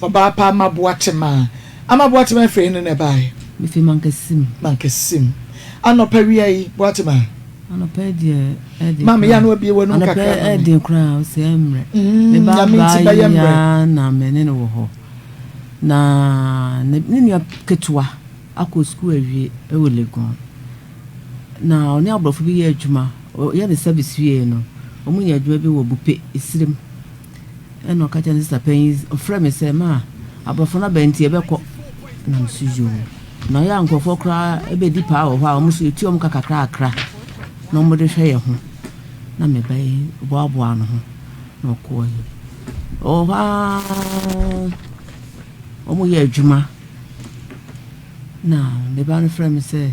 Ɔbaa pa Ama Boatema. Ama Boatema firi hene na ɛbaeɛ? Mefiri Mankasim. Mankasim. Anɔpa wia yi, Boatema. Anɔpa yi deɛ ɛden Maame yɛ ano abie w'anum Anɔpa kakra ma me. ɛden koraa ɔsɛ mmerɛ. Me ba Nyame baa nti bɛyɛ yi mmerɛ. ara na me ne no wɔ hɔ. Na ne ne nua ketewa akɔ sukuu awie wɔ Legon. Na ɔne aborɔfo bi yɛ adwuma. Ɔyɛ ne service wie no, wɔn nya adwuma bi wɔ Bupe, Esirem. Ɛna ɔka kyerɛ ne sista panyin, ɔfrɛ me sɛ, ma aborɔfo no aba nti yɛbɛkɔ. Na me so yoo. Na ɔyɛ a nkurɔfoɔ koraa bɛdi paa wɔ hɔ a wɔn nso yɛtua wɔn ka kakrakra na wɔde hwɛ yɛn ho. Na me ba yi boaboaa ne ho na ɔkɔeɛ. Ɔwɔ hɔ ara wɔyɛ adwuma na me ba no frɛ me sɛ,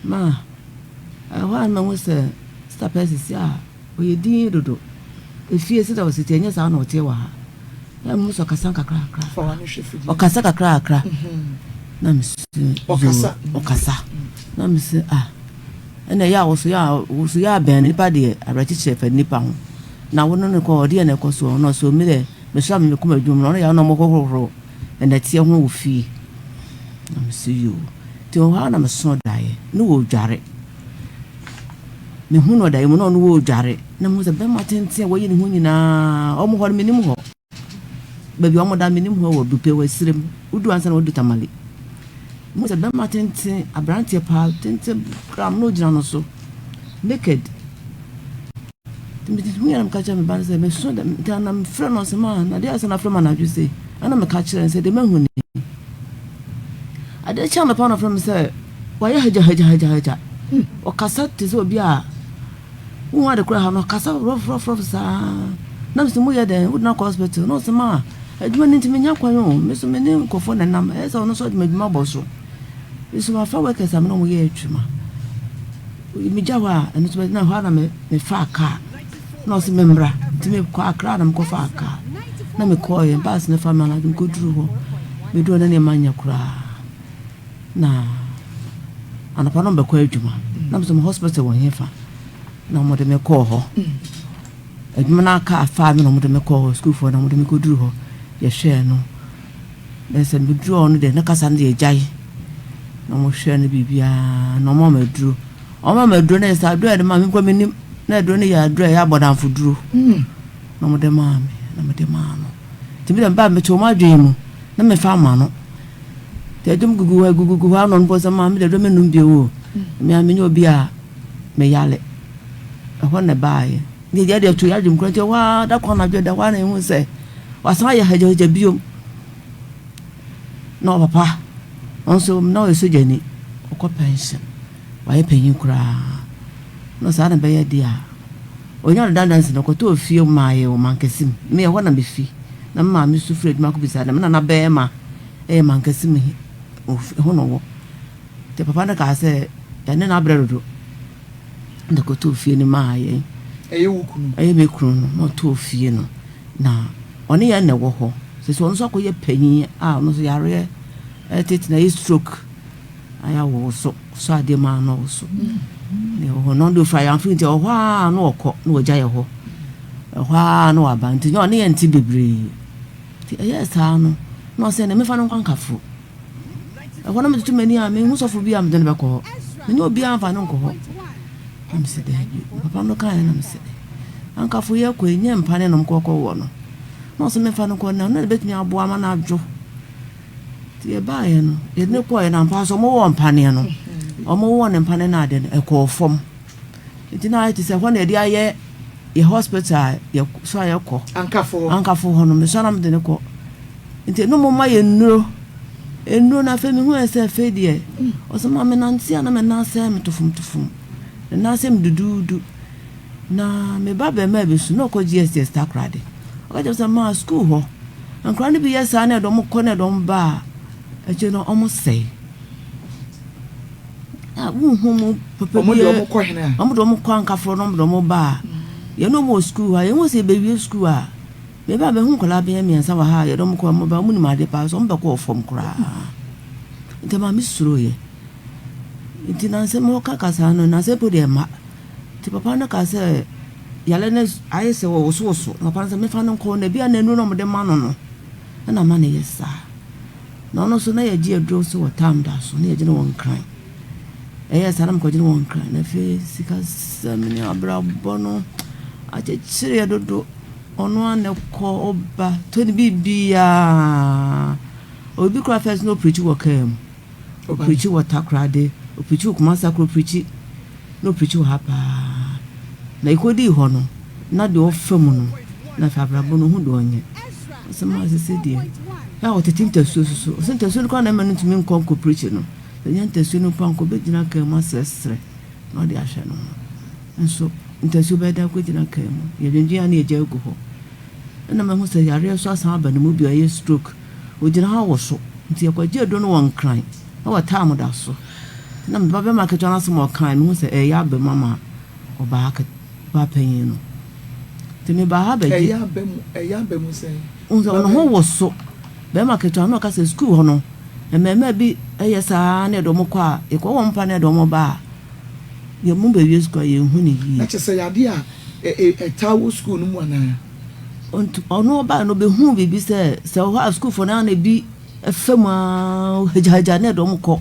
ma ɛhɔ a na mahu sɛ sista Persis a ɔyɛ dinn dodo. Efie sɛdeɛ ɔsi teɛ nyɛ saa na ɔteɛ wɔ ha. Na mehu sɛ ɔkasa kakrakra. Fa w'ano hwɛ fidie. Ɔkasa kakrakra. Na mese Ɔkasa. Ɔkasa. Na mese ah ɛna ɛyɛ a wo so yɛ a wo so yɛ abɛn nipa deɛ awerɛkyekyerɛ fa nipa ho. Na wo ne no kɔ ɔdeɛ na ɛkɔ soɔ na ɔsɛ omi dɛ mesɔre a mekɔ m'adwuma mu na ɔno yɛ a na ɔmo nnɛteɛ ho wɔ fie. Na mese yoo. Nti wɔ hɔ a na meso daeɛ ne wɔ dware. Mehu no daeɛ mu na ɔno wɔ dware. Na mehu sɛ bɛrima tenten a wayi ne ho nyinaa ɔmo hɔ no menim hɔ. Baabi a ɔmo da menim hɔ wɔ Dupe wɔ Esirem. Wodu ansa na wadu Tamale. Mehu sɛ bɛrima tenten aberanteɛ paa tenten gram na ogyina no so naked. Nti mehu yɛ na meka kyerɛ me ba no sɛ meso dɛ nti na mefrɛ no ɔsɛ ma na adeɛ asɛ na afrɛ me anadwo sei. Ɛna meka kyerɛ no sɛ deɛ mahu ni. Adeɛ kye anɔpa na ɔfrɛ me sɛ wayɛ hagyahagyahagyahagya. Ɔkasa te sɛ obi a wohu ade koraa ha no ɔkasa rɔfrɔfrɔf saa. Na mesɛ moyɛ dɛn wode no akɔ hospital na ɔsɛ ma adwuma no nti menya kwan o me so me ne nkurɔfoɔ na nam ɛyɛ sɛ ɔno nso ɔde m'adwuma bɔ so. Me so mafa workers a me ne wɔn yɛ adwuma. Megya hɔ a ɛno nso bɛ na hɔ a na me mefaa kaa na ɔsɛ memmra nti mekɔ Accra na mekɔfaa kaa na mekɔɔyɛ bus no fa me anadwo mekɔduru hɔ meduru hɔ na nneɛma nyɛ koraa na anɔpa no mbɛkɔ adwuma na mesɛ mo hospital wɔ hefa na wɔde me kɔɔ hɔ adwuma no aka afaa me na wɔde me kɔɔ hɔ sukuufoɔ na wɔde me kɔduru hɔ yɛhwɛɛ no na sɛ meduru hɔ no deɛ ne kasa no deɛ gyae na wɔhwɛɛ no biribiara na wɔma me aduro wɔma me aduro na yɛ sɛ aduro a yɛde maa me nkɔ menim na aduro no yɛ aduro a ɛyɛ abɔdamfo duro na wɔde maa me na mede maa no nti mi dɛ meba mete wɔn adwene mu na mefa ama no nti adum gugu hɔ gugugu hɔ ano mpo sɛ maa me de aduro menum bio o me a menyɛ obi a meyale ɛhɔ na ɛbaeɛ nti deɛ deɛ to yɛ adwene mu kora nti ɛhɔ ara da kwan anadwo da hɔ ara na ehu sɛ wasan ayɛ hagyahagya biom na ɔpapa ɔno nso na ɔyɛ sogyani ɔkɔ pension wayɛ panyin koraa na saa na bɛyɛ deɛ a onya redundancy no ɔkɔtɔɔ fie maa yɛ wɔ Mankessim me ɛhɔ na mefi na me maame nso firi adwuma akɔbisa na me nana bɛrima ɛyɛ Mankessim ɛhɔ na ɔwɔ nti papa no kaa sɛ ɛne no abrɛ dodo na kɔtɔɔ fie no maa yɛn. Ɛyɛ wo kunu? Ɛyɛ me kunu no na ɔtɔɔ fie no na ɔne yɛn na ɛwɔ hɔ sɛ sɛ ɔno nso akɔyɛ panyin a ɔno nso yareɛ ɛtete na ɛyɛ stroke ayɛ awɔ so so adeɛ mu ano wɔ so na ɛwɔ hɔ na ɔno de ofura yɛn afei nti ɛwɔ hɔ a na ɔkɔ na ɔgya yɛ hɔ ɛhɔ a na waba nti nyɛ ɔne yɛn nte bebree nti ɛyɛ saa no na ɔsɛ na mefa no nkɔ ankafo ɛhɔ na metoto m'ani a mehu sɔfo bi a mede no bɛkɔ hɔ menye obiara mfa no nkɔ hɔ na mesɛ daabi papa no kaeɛ na mesɛ ankafo yɛ kɔ ɛnyɛ mpa ne nom kɔkɔ wɔ no na ɔsɛ mefa no kɔ na ɔno na bɛtumi aboa ma no adwo nti yɛbaeɛ no yɛde no kɔɛ na mpa so ɔmowɔ mpaneɛ no ɔmowɔ ne mpaneɛ no ade no ɛkɔɔ fam nti na ayɛ te sɛ hɔ na yɛde ayɛ yɛ hospital a yɛ so a yɛkɔ ankafo ankafo hɔ no mesɔ na mede no kɔ nti no mo ma yɛ nnuro nnuro no afei mehu sɛ afei deɛ ɔsɛ ma menante a na me nan sɛ me tofom tofom me nan sɛ me duduudu na me ba bɛrima bi so na ɔkɔ GSS Takoradi ɔka kyerɛ sɛ maa sukuu hɔ nkora no bi yɛ saa na ɛdɔm kɔ na ɛdɔm ba a akyire no ɔmo sɛe a wohu mu papa ɔmo bi de ɔmo kɔ hene a ɔmo de ɔmo kɔ ankafoɔ na ɔmo de ɔmo ba a yɛne ɔmo wɔ sukuu hɔ a yɛn ho sɛ yɛbɛwie sukuu a meba a bɛhu nkwadaa bɛyɛ mmiɛnsa wɔ ha a yɛde ɔmo kɔ ɔmo ba ɔmo nim ade paa so ɔmo bɛkɔ fam koraa nti maame suro yɛ nti nansɛ mo ka kasa no nansɛ po deɛ ma nti papa no ka sɛ yale no ayɛ sɛ wɔwosowoso papa no sɛ mefa no nkɔ na ebi a n'anu na ɔmo de ma no no. Ɛna ama no yɛ saa. Na ɔno nso na yɛgye aduro nso wɔ tam da so, na yɛgye no wɔ Nkran. Ɛyɛɛ saa na mekɔgye no wɔ Nkran. Na afei sikasɛm ne abrabɔ no akyekyere yɛ dodo. Ɔno ara na ɛkɔ ɔba tɔ ne biribiara. Obi koraa first na ɔpreachi wɔ kaa mu. Ɔpreachi wɔ Takoradi, ɔpreachi wɔ Kumasi akora ɔpreachi na ɔpreachi wɔ ha paa. Na yɛkɔdii hɔ no, na deɛ ɔfa mu no, na afei abrabɔ no ɔhu deɛ ɔnyɛ. Ɔsɛ maa sese deɛ, yɛ a ɔtete ntasuo so so. Ɔsɛ ntasuo no koraa na ɛma no ntumi nkɔ nkɔ preachi no. Sɛ ɛnyɛ ntasuo no mpo a, anka ɔbɛgyina kaa mu asrɛsrɛ na ɔde ahwɛ ne ho. Nso ntasuo bɛyɛ dɛn akɔgyina kaa mu? Yɛdwendwen a na yɛgya agu hɔ. Ɛna mahu sɛ yareɛ nso asan aba ne mu bio, ɛyɛ stroke. Ogyina hɔ a ɔwoso. Nti yɛkɔgye aduro no wɔ Nkran na wɔ time da so. Nti na me ba bɛma ketewa no asɛm a ɔkae mehu sɛ ɛreyɛ aba mu ama ɔbaa ket ba panyin no. Nti mebaa ha bɛgye. Ɛyɛ aba mu, ɛyɛ aba mu sɛn? Wohu sɛ ne ho woso. Bɛrima ketewa no na ɔka sɛ sukuu hɔ no, mmarimaa bi yɛ saa na yɛde wɔn kɔ a, yɛkɔ wɔn mpa na yɛde wɔn ba a, yɛn mu bɛwie sukuu a yɛnhu no yie. Na kyerɛ sɛ ɛyɛ adeɛ a ɛtaa wɔ sukuu no mu anaa? Ɔntu ɔno ɔbae no ɔbɛhuu biribi sɛ sɛ wɔ hɔ a sukuufoɔ no ara na ebi fa mu ara hagyahagya na ɛde wɔn kɔ.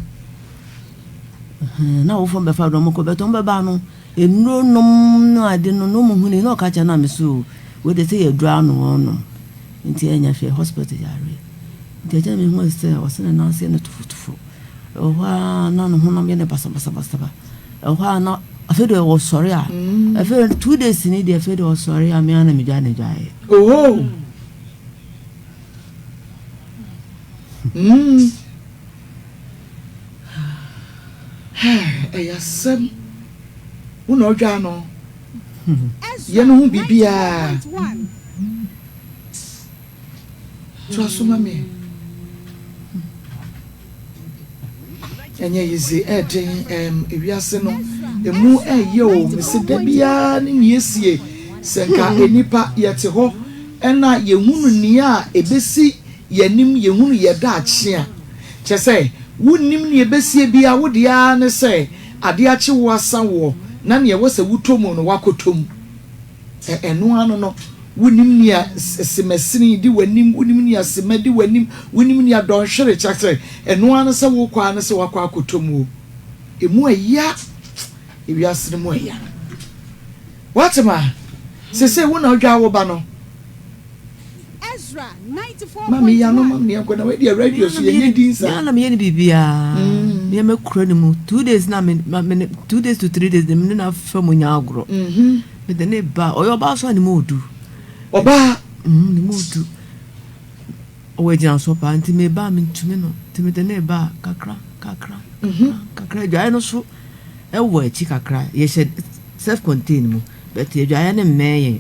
Na awofoɔ no bɛfa de wɔn kɔ bɛtɛ wɔn bɛba no nnuro nom no ade no na wɔn hu no na ɔka kyerɛ no a me so wei de sɛ yɛ aduro ano wɔn nom nti ɛnyɛ hwɛ hospital yare nti ɛkyɛ na mehu sɛ ɔsɛ ne nan ase no tufutufo ɛwɔ hɔ ara na ne honam yɛ ne basabasabasaba. Ɛhɔ a na afei deɛ ɔsɔre a afei deɛ 2 days ni deɛ afei deɛ ɔsɔre a me ara na medwa ne dwaeɛ. Oho! Mm. Ɛyɛ asɛm. Wo na ɔdwa ano. Yɛ no ho biribiara. Toa so ma me. Ɛnyɛ yize ɛɛden ɛɛm ewiase no emu ɛɛyɛ o mese da biara ne nea esie sɛ nka nnipa yɛte hɔ ɛna yɛhunu nea ebesi yɛnim yɛhunu yɛ daakye a kyerɛ sɛ wonnim nea ebesie biara wo deɛ ara ne sɛ adeɛ akye wo asa woɔ na nea ɛwɔ sɛ wotɔ mu no woakɔtɔ mu. Ɛ, ɛno ara no no, wonim nea semasini di w'anim, wonim nea sema di w'anim, wonim nea dɔnhwere, kyerɛ sɛ, ɛno ara ne sɛ wokɔ ara ne sɛ woakɔ akɔtɔ mu o. Emu ɛya, ewiase no mu ɛya. Woate ma? Seesei wo na wodwaa wo ba no. Ma me ya no ma me yɛnkɔ na wei deɛ radio so yɛnyɛ din saa. Me ara na meyɛ ne biribiara. Me ara mɛkura ne mu 2 days na me ma me 2 days to 3 days na me ne no afa mu nya agorɔ. Mede ne ba ɔyɛ ɔbaa so a ne mu odu. Ɔbaa. Ne mu odu. Ɔwɔ agyinasoɔ paa nti me ba a mentumi no nti mede ne ba kakra kakra kakra kakra adwaeɛ no so ɛwɔ akyi kakra yɛhyɛ self contained mu. But adwaeɛ no mmɛn yɛn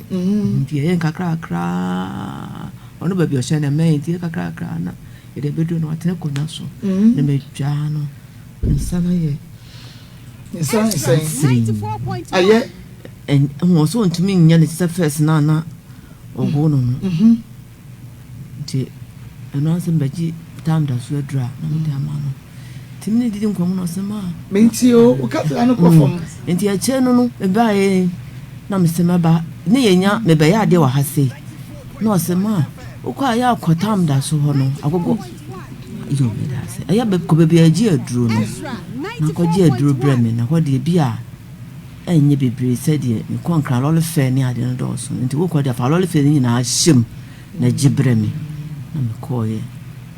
nti yɛyɛ nkakrakra ɔno baabi ɔhyɛ no mmɛn yɛn nti yɛ kakrakra na yɛde abɛduru no watena akonnwa so na madwaa no ne nsa no ayɛ nsa no sɛn ayɛ ɛho ɔsɛ ɔntumi nyɛ ne sɛ first na na ɔgo no no nti ɛno ara sɛ mbɛgye tam da so aduru a na mede ama no. Nti me ne didi nkɔmmɔ na ɔsɛ ma. Menti o, wo kasa no kɔ fam. Nti akyire no no, mebaeɛ na mesɛ mɛba ne yɛnya mebɛyɛ adeɛ wɔ ha sei. Na ɔsɛ ma wokɔ a yɛ akɔ tam da so hɔ no agogo. Yo, meda ase. Ɛyɛ kɔ baabi a yɛgye aduro no na kɔgye aduro brɛ me na hɔ deɛ bi a ɛnyɛ bebree sɛdeɛ mekɔ Nkran lɔre fare ne adeɛ no dɔɔso. Nti wokɔ deɛ fa lɔre fare no nyinaa hyɛ mu na gye brɛ me. Na mekɔeɛ.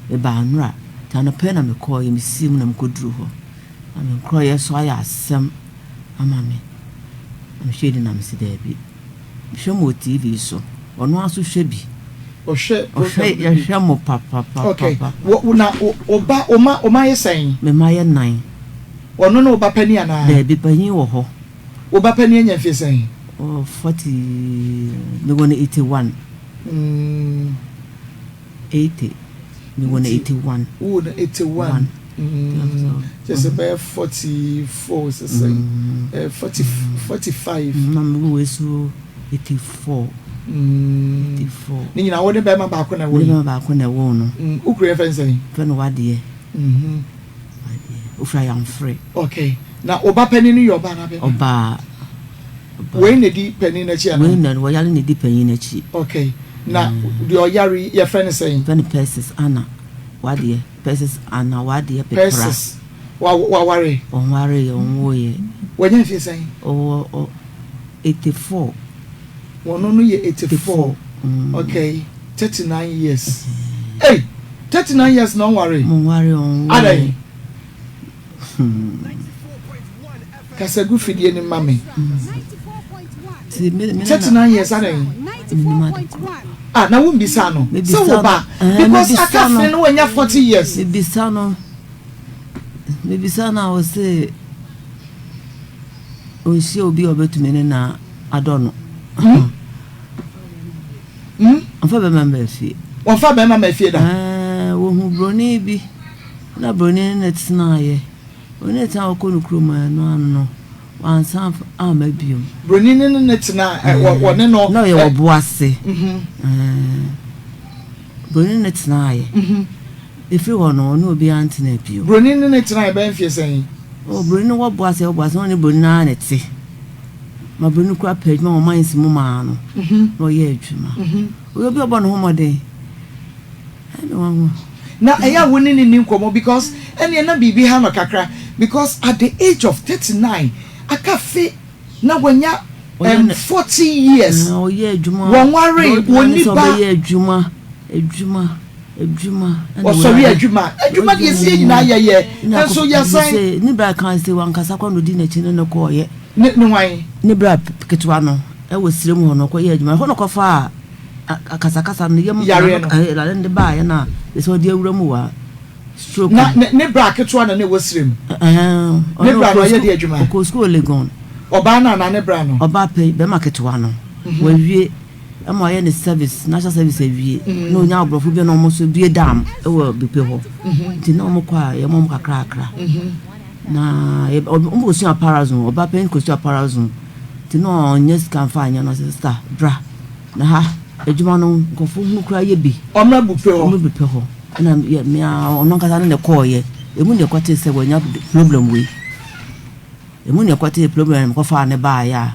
Mebaa nnora. Nti anɔpa yi na mekɔeɛ, mesii mu na mekɔduruu hɔ. Na me nkorɔeɛ so ayɛ asɛm ama me. Na mehwɛɛ di na mese daabi. Mehwɛ mo wɔ TV so. Ɔno ara nso hwɛ bi. Ɔhwɛ program no bi. Yɛhwɛ mo papapapa. Okay. Wo, na wo ba, wo ma, wo ma yɛ sɛn? Me mma yɛ nnan. Ɔno ne wo ba panin anaa? Daabi, panyin wɔ hɔ. Wo ba panin anya mfeɛ sɛn? Ɔwɔ 40, mewɔ no 81. Mm. 80 mewɔ no 81. Wowɔ no 81 kyerɛ sɛ bɛyɛ 44 sɛ sɛ 40 45. Na mewɔ wei so 84. 84. Ne nyinaa wo ne bɛrima baako na ɛwɔ yi. Ne bɛrima baako na ɛwɔ no. Wo kura yɛ fɛn sɛn? Fɛ no wadeɛ. Wadeɛ. Ofura yamfre. Okay. Na wo ba panin no yɛ ɔbaa anaa bɛrima? Ɔbaa. Wei na edi panin n'akyi anaa? Wei na wɔyare na edi panin n'akyi. Okay. Na deɛ ɔyare yi yɛfrɛ no sɛn? Yɛfrɛ no Persis Anna Wadeɛ, Persis Anna Wadeɛ Pepra. Persis, wa waware? Ɔnwareeɛ, ɔnwoeɛ. Wanya mfeɛ sɛn? Ɔwɔ ɔ 84. Wɔno no yɛ 84, okay, 39 years. Ei! 39 years na ɔnwaree? Ɔnwaree, ɔnwoeɛ. Adɛn? Kasa gu fidie no ma me. 39 years adɛn? Ah, na wombisa no sɛ wo ba because aka fe no wanya 40 years. Mebisa no, mebisa no a ɔse ɔnhyia obi a ɔbɛtumi ne na adɔ no. Hmm? Hmm? Ɔmfa bɛrima mma fie. Wɔmfa bɛrima mma fie da? Ɛɛ, wɔhu buroni bi. Na buroni ne no tenaeɛ. Ɔne no tena ɔkɔ no kurom a ɛno ano no, wansan amma bio. Buroni ne ne tena ɛ wɔ wɔne no. Na ɔyɛ wɔ bo ase. Buroni ne no tenaeɛ. Ɛfiri hɔ no, ɔne obiara ntenaa bio. Buroni ne no tenaeɛ bɛyɛ mfeɛ sɛn? Oh, buroni no wɔ bo ase, wɔ bo ase, na ɔne buroni no ara na ɛte. Ma buroni no koraa pɛ adwuma wɔ mines mu maa no, na ɔyɛ adwuma. Ɔyɛ obi a ɔbɔ ne ho mmɔden. Ɛne nwanwa. Na ɛyɛ a wo ne no nni nkɔmmɔ because ɛneɛ na biribi ha no kakra because at the age of 39 aka afe na wanya um 40 years wɔnwaree wɔnni ba wɔsɔre adwuma adwuma deɛ ɛsɛ yɛn nyinaa yɛyɛ nso yɛsan. Ne bra kan sɛ wankasa kɔ na odi n'akyi ne no kɔɔyɛ. Ne ne hwan? Ne bra ketewa no ɛwɔ sirem hɔ no ɔkɔyɛ adwuma ɛhɔ na ɔkɔfaa akasakasa no yam Yareɛ no. Awurade no de baeɛ no a ɛsɛ ɔde awura mu wa stroke Na ne ne bra ketewa na na ɛwɔ sirem. Ɛɛ Ne bra no ɔyɛ de adwuma. Ɔkɔ sukuu Legon. Ɔbaa no anaa ne bra no? Ɔbaa pɛ bɛrima ketewa no. Wawie ɛma ɔyɛ ne service national service awie na ɔnya aborɔfo bi na wɔn nso bue dam ɛwɔ Bikpe hɔ nti na wɔn kɔ a yɛma wɔn kakrakra na wɔn kɔ sua parazone ɔbaa pɛ kɔ sua parazone nti na ɔnyɛ sika nfa anyɛ no ɔsɛ sista bra. Na ha, adwuma no, nkurɔfoɔ hunu koraa yɛ bi. Ɔmmra Bupɛ hɔ. Ɔmmra Bupɛ hɔ. Ɛna yɛ, me ara, ɔno ankasa ne na ɛkɔɔeɛ. Emu na ɛkɔtee sɛ wanya problem wei. Emu na ɛkɔtee problem na mekɔfaa no baeɛ a,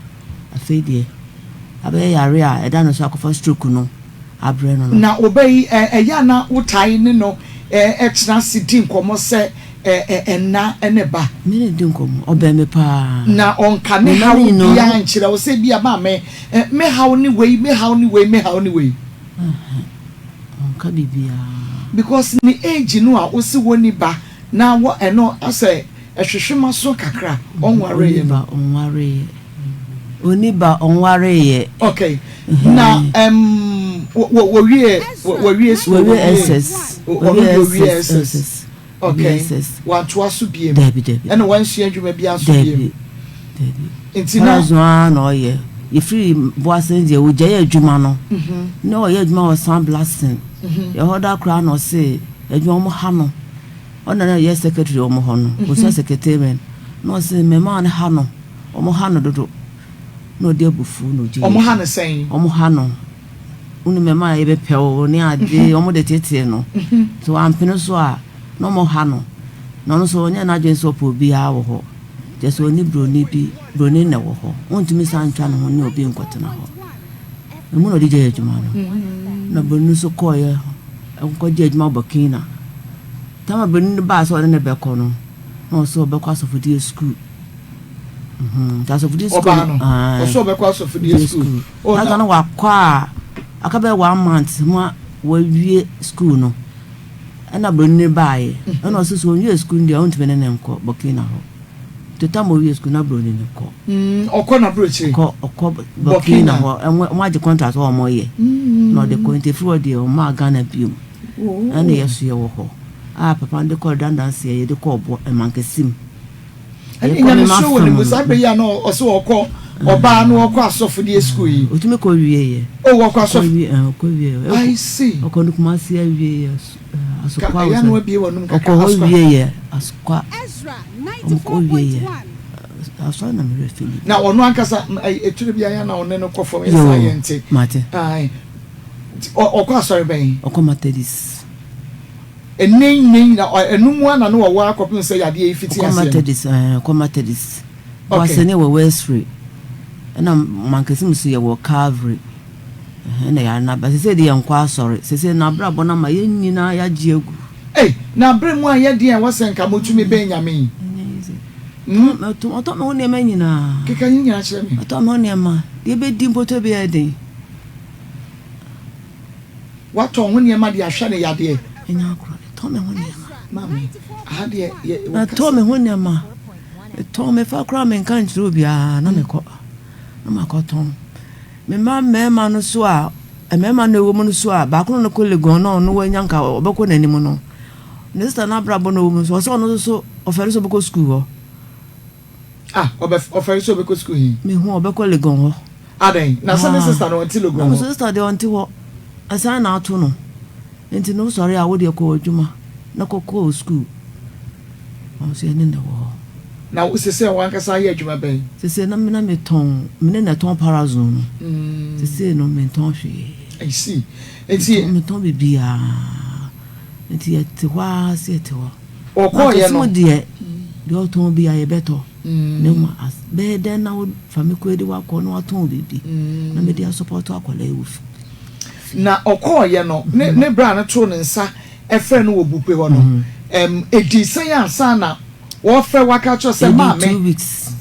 afei deɛ, abɛyɛ yareɛ a ɛda no so akɔfa stroke no abrɛ no no. Na wo ba yi, ɛyɛ a na wotae ne no tena ase di nkɔmmɔ sɛ ɛna ne ba? Me ne no di nkɔmmɔ. Ɔbɛn me paa. Na ɔnka ne haw biara nkyerɛ wo sɛ ebia maame, me haw ne wei, me haw ne wei, me haw ne wei? Ɔnka biribiara. Because ne age no a wose wɔnni ba na wɔ ɛno asɛ ɛhwehwe m'aso kakra, ɔnwareeɛ no. Ɔnni ba, ɔnwareeɛ. Ɔnni ba, ɔnwareeɛ. Okay, na ɛm wɔ wɔwie wɔwie school wɔwie SS ɔno deɛ ɔwie SS okay wantoa so biem dabi dabi ɛna wansua adwuma bi nso biem dabi dabi nti na Parazone ara na ɔyɛ yɛfiri Boase no deɛ ɔgyae adwuma no na ɔyɛ adwuma wɔ Sound Blasting yɛhɔ da koraa na ɔse adwuma wɔn ha no ɔna na ɔyɛ secretary wɔn hɔ no ɔsua secretariat na ɔse mmɛmaa no ha no wɔn ha no dodo na ɔde abufuo na ɔgye Wɔn ha no sɛn? Wɔn ha no. Wo ne mmarima a yɛbɛpɛ wo ne ade, wɔn de tetee no. Sɛ wampene so a, na wɔn ha no. Na ɔno nso ɔnyɛ n'adwene sɛ ɔpɛ obiara wɔ hɔ. Kyerɛ sɛ ɔne buroni bi, buroni na ɛwɔ hɔ. Ɔntumi san ntwa ne ho ne obi nkɔtena hɔ. Emu na ɔde gyae adwuma no. Na buroni nso kɔeɛ, ɔkɔgye adwuma wɔ Burkina. Tam a buroni no baa sɛ ɔne no bɛkɔ no, na ɔsɛ ɔbɛkɔ asɔfodie sukuu. Nti asɔfodie sukuu Ɔbaa no, ɔsɛ ɔbɛkɔ asɔfodie sukuu. Oh, na no wakɔ a aka bɛyɛ one month ma wawie sukuu no. Ɛna buroni no baeɛ. Ɛna ɔsɛ sɛ ɔnwie sukuu no deɛ ɔntumi ne ne nkɔ Burkina hɔ. Nti tam ɔwie sukuu na buroni no kɔ. Ɔkɔ n'aburokyire. Ɔkɔ ɔkɔ Burkina hɔ. Wɔn agye contract hɔ wɔn yɛ. Na ɔde kɔ nti efiri hɔ deɛ ɔmaa Ghana biom. Ɛna yɛ so yɛwɔ hɔ. A papa no de kɔɔ dandanseɛ yɛde kɔɔ bɔ Ɛmankasim. Ɛne nyamesuro wɔ ne mu saa bere yi a na ɔsɛ ɔkɔ ɔbaa no ɔkɔ asɔfodie sukuu yi. Otumi kɔ wie yɛ. Oh ɔkɔ asɔfo. Ɔkɔ wie yɛ. I see. Ɔkɔ no Kumasi awie yɛ asokwa. Ɛyɛ no abie wɔ num kakra. Ɔkɔ hɔ wie yɛ asokwa. Ɔkɔ wie yɛ asɔre na mewɛ fi. Na ɔno ankasa etire bi ayɛ na ɔne no kɔ fam yɛ saa yɛ nte. Mate. Ɔkɔ asɔre bɛn. Ɔkɔ Methodist. Ɛnnɛ yi nnɛ yi na ɛno mu ara na na wɔwɔ ara kɔpem sɛ yadeɛ yi fiti Ɔkɔ aseɛ no. Methodist ɛɛ ɔkɔ Methodist. Okay. Boase ne wɔ Wesley. Ɛna Mankasim nso yɛ wɔ Calvary. Ɛhɛn na yare no aba. Sesei de yɛnnkɔ asɔre. Sesei n'abrabɔ no ama yɛn nyinaa yɛagye agu. Ei, na bere mu a yɛ deɛn wɔ sɛ nka motumi bɛn Nyame yi? Ɛnyɛ easy. Hmm? Ɔtɔ me ho nneɛma nyinaa. Keka ne nyinaa kyerɛ me. Ɔtɔ me ho nneɛma. Deɛ ɛbɛdi mpo tɔ bi yɛ den. Watɔn ho nneɛma de ahwɛ ne yadeɛ. Ɛnyɛ agorɔ. Metɔn me ho nneɛma. Maame, aha deɛ yɛ wɔ kasa. Metɔn me ho nneɛma. Metɔn mefa koraa menka nkyerɛ obiara na mekɔ na makɔtɔn. Me mma mmarima no so a, mmarima no ɛwɔ mu no so a, baako no no kɔ Legon na ɔno wanya nka ɔbɛkɔ n'anim no. Ne sista no abrabɔ na ɔwɔ mu nso, ɔsɛ ɔno nso so ɔfɛre sɛ ɔbɛkɔ sukuu hɔ. Ah, ɔbɛ ɔfɛre sɛ ɔbɛkɔ sukuu he? Mehu ɔbɛkɔ Legon hɔ. Adɛn? Na sɛ ne sista no ɔnte Legon hɔ? Na me sista deɛ ɔnte hɔ. Ɛsan na ato no. Nti no wosɔre a wo deɛ kɔ w'adwuma na kɔ kɔ wo sukuu. Ɔno nso yɛne no wɔ hɔ. Na wo sesei w'ankasa yɛ adwuma bɛn? Sesei na me na me tɔn, me ne na ɛtɔn parazone no. Sesei no me ntɔn hwee. I see. Nti. Me tɔn biribiara. Nti yɛte hɔ ara sɛ yɛte hɔ. Ɔkɔɔyɛ no. Mankasa mu deɛ, deɛ ɔtɔn biara yɛbɛtɔ. Na mmom as bɛyɛ dɛn na wo fa me kɔ adi wakɔ na watɔn biribi na mede asɔpɔtɔ akwadaa yi wɔ fie. Na ɔkɔɔeɛ no, ne ne bra no too ne nsa frɛɛ no wɔ Bupe hɔ no, ɛm, ɛdii sɛn ansa na wɔrefrɛ wo aka akyerɛ wo sɛ, Ɛdii Maame? 2 weeks,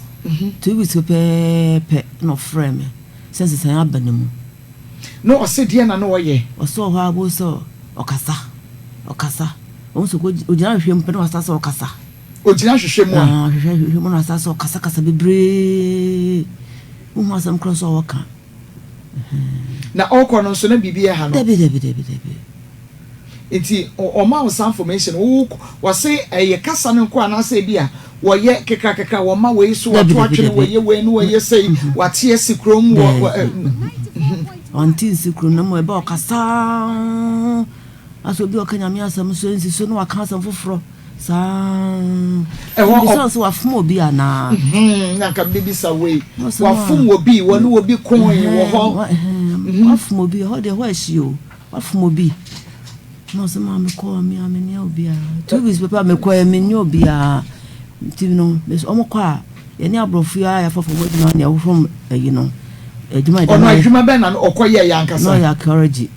2 weeks pɛpɛɛpɛ na ɔfrɛɛ me sɛ nsesaeɛ aba ne mu. Na ɔse deɛn na na ɔyɛ? Ɔse ɔhɔ ara bohu sɛ ɔkasa, ɔkasa. Ɔhu sɛ ɔgyina ahwehwɛ mu pɛ na wastart sɛ ɔkasa. Ɔgyina ahwehwɛ mu a? Ah, ɔhwehwɛ ahwehwɛ mu na wastart sɛ ɔkasakasa bebree. Wohu asɛm korɔ nso a ɔka. Na ɔkɔ no nso na biribi ɛha no? Dabi dabi dabi dabi. Nti ɔma wo saa information no, wo wɔse ɛyɛ kasa no nko anaasɛ ebi a wɔyɛ kekra kekra wɔma wei so wɔto atwene wɔyɛ wei no wɔyɛ sei wɔate asi kurom wɔ wɔ. Wɔnte nsi kurom na mmom ɛbɛ ɔkasa asɛ obi ɔka nyame asɛm so nsi so na waka asɛm foforɔ. Saa. Ɛhɔ ɔ. Bisa sɛ wafom obi anaa. Mhm, na nka mebisa wei. Wafom obi, wɔne obi koe wɔ hɔ. Wafom obi, ɛhɔ deɛ ɛhɔ ahyi o. Wafom obi. Na ɔsɛ maa mekɔɔ me a menyɛ obiara. 2 weeks pɛpɛ a mekɔɛ menyɛ obiara. Nti no, wɔn kɔ a, yɛne aborɔfo yi a yɛafa fam adwuma ne ɛhohoro ayi no. Adwuma Ɔno adwuma bɛn na ɔkɔ yɛɛ yɛ ankasa? Na ɔyɛ archaeology.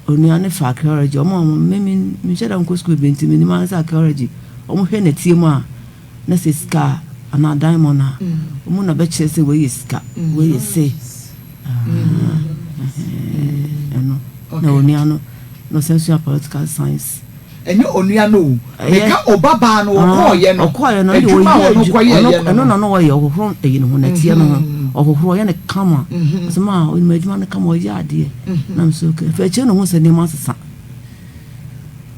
Onua no fa archaeology, wɔn a wɔn, me me menhyɛ da nkɔ sukuu bebree nti menim ara sɛ archaeology, wɔhwɛ nɛteɛ mu a na sɛ sika a anaa diamond a, wɔn na bɛkyerɛ sɛ wei yɛ sika, wei yɛ sei. Ɛno na onua no na ɔsan sua political science. Ɛnyɛ onua no o, meka obabaa no ɔkɔɔyɛ no, ɔkɔɔyɛ no, adwuma a ɔno kɔyɛɛyɛ no. Ɛno na na ɔyɛ, ɔhohoro ɛyi ne ho, nɛteɛ no ho, ɔhohoro, ɔyɛ no kama. Ɔsɛ maa ɔnim adwuma no kama, ɔyɛ adeɛ. Na me sɛ okay, afei akyire na ɔhu sɛ nneɛma asesa.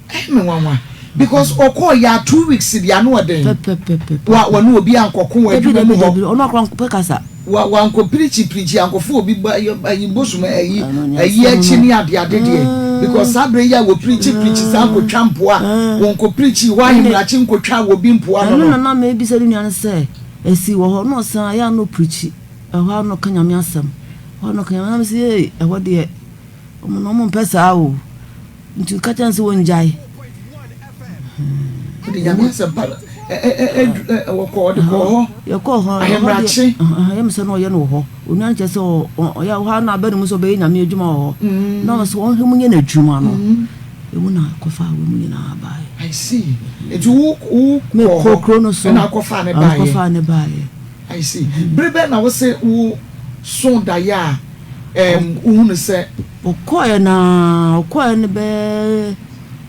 Ɛyɛ me nwanwa because ɔkɔɔ yɛ a 2 weeks deɛ ano ɔden. Pɛpɛpɛpɛ. Wa wɔne obi ankɔko wɔ adwuma mu hɔ. Dabi dabi ɔno akora mpɛ kasa. Wa wankɔ pirikyi pirikyi ankɔfo obi ba ayi bosom ayi ayi akyi ne ade ade deɛ because saa bere yi a wɔ pirikyi pirikyi saa nkotwa mpoa wɔn kɔ pirikyi hɔ ahemrakye nkotwa wɔ bi mpoa no no. Ɛno na na mebisa ne nua no sɛ esi wɔ hɔ na ɔsan ayɛ ano pirikyi ɛhɔ ano ka nyame asɛm ɛhɔ ano ka nyame na mese ee ɛhɔ deɛ wɔn na wɔn mpɛ saa o. Nti ka kyerɛ no sɛ wɔngyae. Ɔde Nyame asɛmpa no wɔkɔ ɔde kɔɔ hɔ. Yɛkɔɔ hɔ. Ahemrakye. Ɛyɛ me sɛ na ɔyɛ no wɔ hɔ. Onua no kyerɛ sɛ ɔyɛ hɔ a na abɛ ne mu sɛ ɔbɛyɛ Nyame adwuma wɔ hɔ. Na ɔno sɛ wɔnhwɛ mu nyɛ n'adwuma no. Emu na kɔfaa wɔ mu nyinaa baeɛ. I see. Nti wo wo kɔɔ hɔ kuro no so ɛna akɔfaa ne baeɛ. Akɔfaa ne baeɛ. I see. Bere bɛn na wose wo so daeɛ a ɛɛm wohunu sɛ. Ɔkɔeɛ no ara, ɔkɔeɛ no bɛyɛ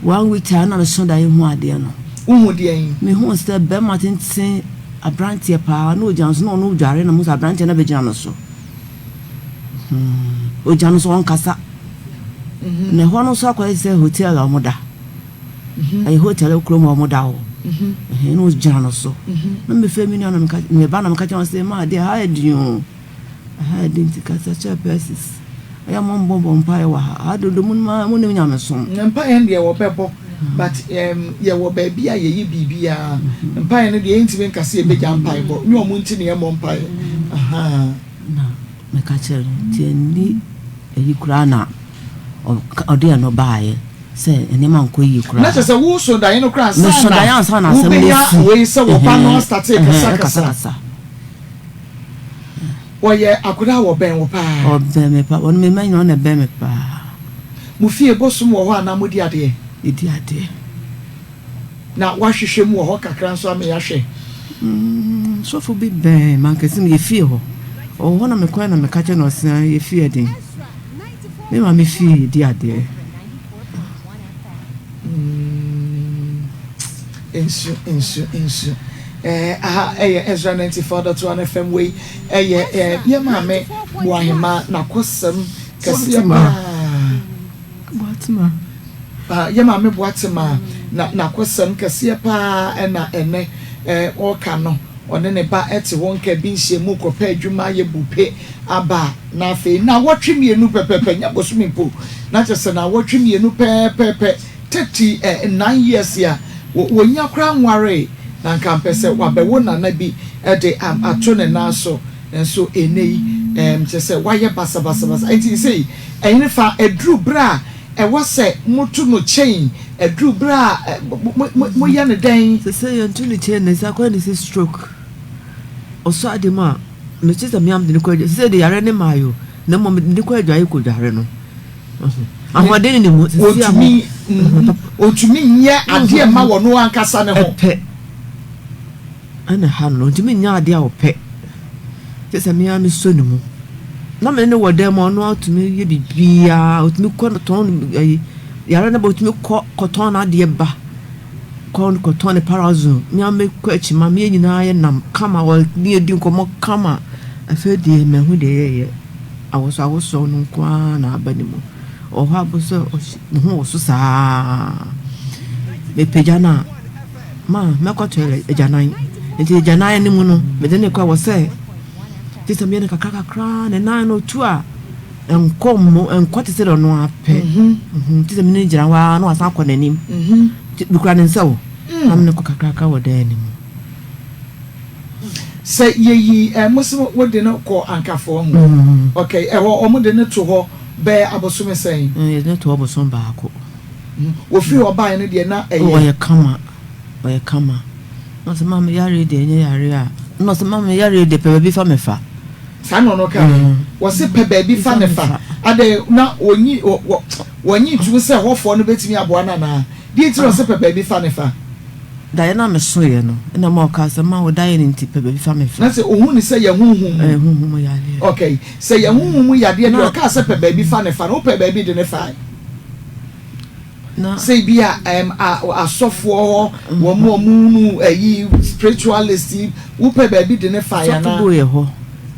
one week time na meso daeɛ hu adeɛ no. Wohu deɛn? Mehuu sɛ bɛrima tenten, aberanteɛ paa, na ɔgyina no so, na ɔno redware na mehu sɛ aberanteɛ no abɛgyina no so. Hmm, ɔgyina no so ɔnkasa. Na ɛhɔ no nso akɔyɛ sɛ hotel a wɔda. Ɛyɛ hotel wɔ kurom a wɔda hɔ. Ɛhɛn, na ɔgyina no so. Na mefrɛ me nua na meka, me ba na meka kyerɛ no sɛ, ma adeɛ ha yɛ den o. Ɛha yɛ den nti kasa kyerɛ Persis. Ɛyɛ a mo mbɔ bɔ mpaeɛ wɔ ha. Aha dodo mo nim mo nim nyamesom. Mpaeɛ no deɛ wɔbɛbɔ but um, yɛwɔ baabi a yɛyɛ biribiara. Mpaeɛ no deɛ yɛntumi nka sɛ yɛbɛgya mpaebɔ. Nyɛ ɔmo nti na yɛmmɔ mpaeɛ. Ahaa. Na meka kyerɛ no nti ɛnni ayi koraa na ɔde ɛno baeɛ sɛ nneɛma nkɔ yie koraa. Na kyerɛ sɛ woso daeɛ no koraa ansa Meso daeɛ ansa na asɛm no wobɛnya asi. wei sɛ wo ba no Ɛhɛn, astate ɛhɛn, kasakasa. ɛkasakasa. Ɔyɛ akwadaa a ɔbɛn wo paa? Ɔbɛn me paa. Ɔno me mma nyinaa ɔno na ɛbɛn me paa. Mo fie bosom wɔ hɔ anaa modi adeɛ? Yɛdi adeɛ. Na woahwehwɛ mu wɔ hɔ kakra nso ama yɛahwɛ? Mm, sɔfo bi bɛn mankasa mu, yɛ fie hɔ. Ɔwɔ hɔ na mekɔɛ na meka kyerɛ no ɔse yɛ fie den. Me maame fie yɛdi adeɛ. Mm, nsu, nsu, nsu. Eh, aha ɛyɛ Ezra 94.1 FM wei ɛyɛ eh, yɛ maame Boahema n'akosɛm kɛseɛ paa. Boatema. Ah, yɛ maame Boatema na n'akosɛm kɛseɛ paa ɛna ɛnɛ eh, ɔka no. Ɔne ne ba te hɔ nka bi nhyiamu kɔpɛ adwuma ayɛ bupe aba na afei nnawɔtwe mmienu pɛpɛpɛ, nyɛ bosome mpo, na kyerɛ sɛ nnawɔtwe mmienu pɛɛpɛɛpɛ, 39 years a wɔnnya koraa nwaree, na nka mpɛ sɛ wabɛwo nana bi de ato ne nan so, nanso ɛnnɛ yi kyerɛ sɛ wayɛ basabasabasa. Enti sei ɛhenefa aduru berɛ a Ɛwɔ sɛ moto no chain aduru bere a moyɛ no dɛn? Sese yɛnto no chain ne nsa kɔ ne sɛ stroke ɔsɔ ade mu a mekye sɛ meam de no kɔ adwa sese de yare ne maayo na mmom mede no kɔ adwae kɔ dware no ahoɔden ne ne mu sese aho otumi nyɛ adeɛ ma wɔn ankasa ne ho ɛpɛ Ɛna ɛha no no, ɔntumi nyɛ adeɛ a ɔpɛ. Gye sɛ me ara mesɔ ne mu. Na me ne no wɔ dan mu a, ɔno ara tumi yɛ biribiara. Ɔtumi kɔ tɔn ayi, yare no ba ɔtumi kɔ kɔtɔn n'adeɛ ba. Kɔ kɔtɔn ne parazone. Me ara mekɔ akyi ma me yɛn nyinaa yɛnam kama, ɔne yɛn di nkɔmmɔ kama. Afei deɛ mahu deɛ yɛyɛ. Awosɔawosɔ no nko ara na aba ne mu. Ɔwɔ hɔ a wobɛhu sɛ ɔhy ne ho woso saa ara. Mepagya no a. Ma mɛkɔ toilet agyanan. Nti agyanan no mu no, mede no kɔ wɔ sɛ gye sɛ meyɛ no kakra kakra ne nan no otu a ɛnkɔ mmo ɛnkɔ te sɛ deɛ ɔno ara pɛ. Mhm. Mhm. Gye sɛ me ne no gyina hɔ ara na wasan akɔ n'anim. Mhm. Mekura ne nsa o. Mm. Na me ne kɔ kakrakra wɔ dan no mu. Sɛ yɛyi ɛ mo se wode no kɔ ankafoɔ ho. Mm. Okay, ɛhɔ wɔn de no to hɔ bɛyɛ abosome sɛn? Mm, yɛde no to hɔ bosom baako. Wɔfiri hɔ baeɛ no deɛ na ɛyɛ. Oh ɔyɛ kama, ɔyɛ kama. Na ɔsɛ maame yareɛ deɛ ɛnyɛ yareɛ a. Na ɔsɛ maame yareɛ deɛ pɛ baabi fa me fa. Saa na ɔno kaeɛ. Wɔse pɛ baabi fa ne fa. Adɛn na ɔnyi wɔ wɔ wɔnyi ntum sɛ hɔfoɔ no bɛtumi aboa no anaa? Deɛ nti na ɔse pɛ baabi fa ne fa? Daeɛ no a mesoeɛ no, ɛna ma ɔkaa sɛ, ma wo daeɛ no nti pɛ baabi fa me fa. Na sɛ ɔhu no sɛ yɛ honhom mu. Ɛyɛ honhom mu yadeɛ. Okay, sɛ yɛ honhom mu yadeɛ deɛ ɔkaa sɛ pɛ baabi fa ne fa no, wopɛɛ baabi de ne fae? Na. Sɛ ebi a ɛm a asɔfoɔ hɔ, wɔn a wɔn nu ɛyi spiritualist yi, wopɛ baabi de ne fae Sɔfo anaa? bi wɔ hɔ,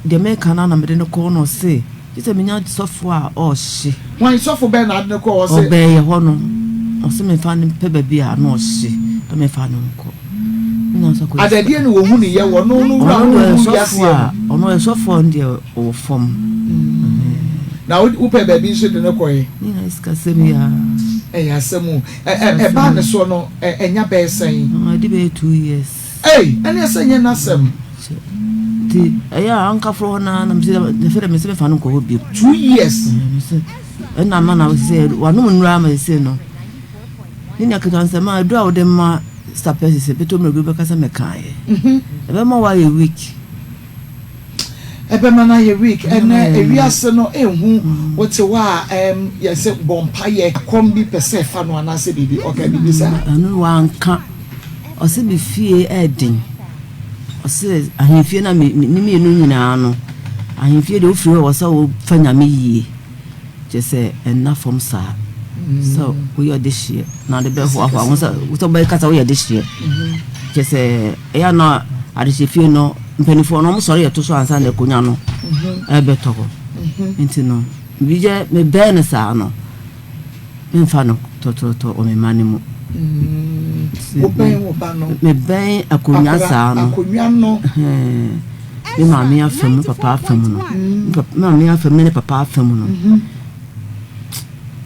deɛ meka no ara na mede no kɔɔ na ɔse, gye sɛ menya sɔfo a ɔɔhye. Hwan, sɔfo bɛn na ade no kɔɔ hɔ se? Ɔbɛn yɛ hɔ no, ɔse memfa no mpɛ baabi a ano ɔhye na memfa no nkɔ. Menya nso akɔyɛ Adadeɛ na wɔhu ne yɛ wɔ no no wura Ɔno deɛ ɔyɛ honhom sɔfo wiaseɛ a, mu. ɔno ɔyɛ sɔfo a ɔno deɛ ɔwɔ fam. Na wopɛ baabi nso de no kɔe? Ne nyinaa yɛ sikasɛm yi ara. Ɛyɛ asɛm o. Ɛbaa ne soɔ no, ɛnya bɛyɛ sɛn? Ɛdi bɛyɛ 2 years. Ei, ɛneɛ sɛ nyɛ n'asɛm. Nti ɛyɛ a ankafo hɔ naa na mese afei dɛ mese mefa no nkɔ hɔ bio. 2 years. Mese ɛna ama na sɛ wanom nnuro ama sɛ no. Ne nua ketewa no sɛ ma aduro a wode ma sapɛ sɛ bɛtɔ mmerɛ bi bɛka sɛ mekaeɛ. Ɛbɛma woayɛ weak. Ɛbɛma no ayɛ weak. Ɛnɛ ewiase no ehu wote hɔ a ɛm yɛsɛ bɔ mpaeɛ kɔm bi pɛ sɛ ɛfa no anaasɛ biribi ɔka biribi saa. Ɛno wanka. Ɔse me fie ɛɛden. Ɔse ahemfie na me ne mmienu nyinaa no ahemfie deɛ wofiri hɔ wɔ sɛ wofa Nyame yie. Kyerɛ sɛ ɛnna fam saa sɛ woyɛ ɔdehyeɛ na ade bɛhoahoa ho sɛ sɛ wobɛka sɛ woyɛ dehyeɛ. Kyerɛ sɛ ɛyɛ a na adehyɛfie no mpanimfoɔ no wɔsɔre yɛ to so ansa na akonnwa no ɛbɛtɔ hɔ. Nti no bi yɛ mebɛn no saa no memfa no tɔtɔtɔ wɔ me mma no mu. Wobɛn wo ba no. Mebɛn akonnwa saa no. Akonnwa no. Me maame afa mu, me papa afa mu no. Me maame afa mu ne ne papa afa mu no.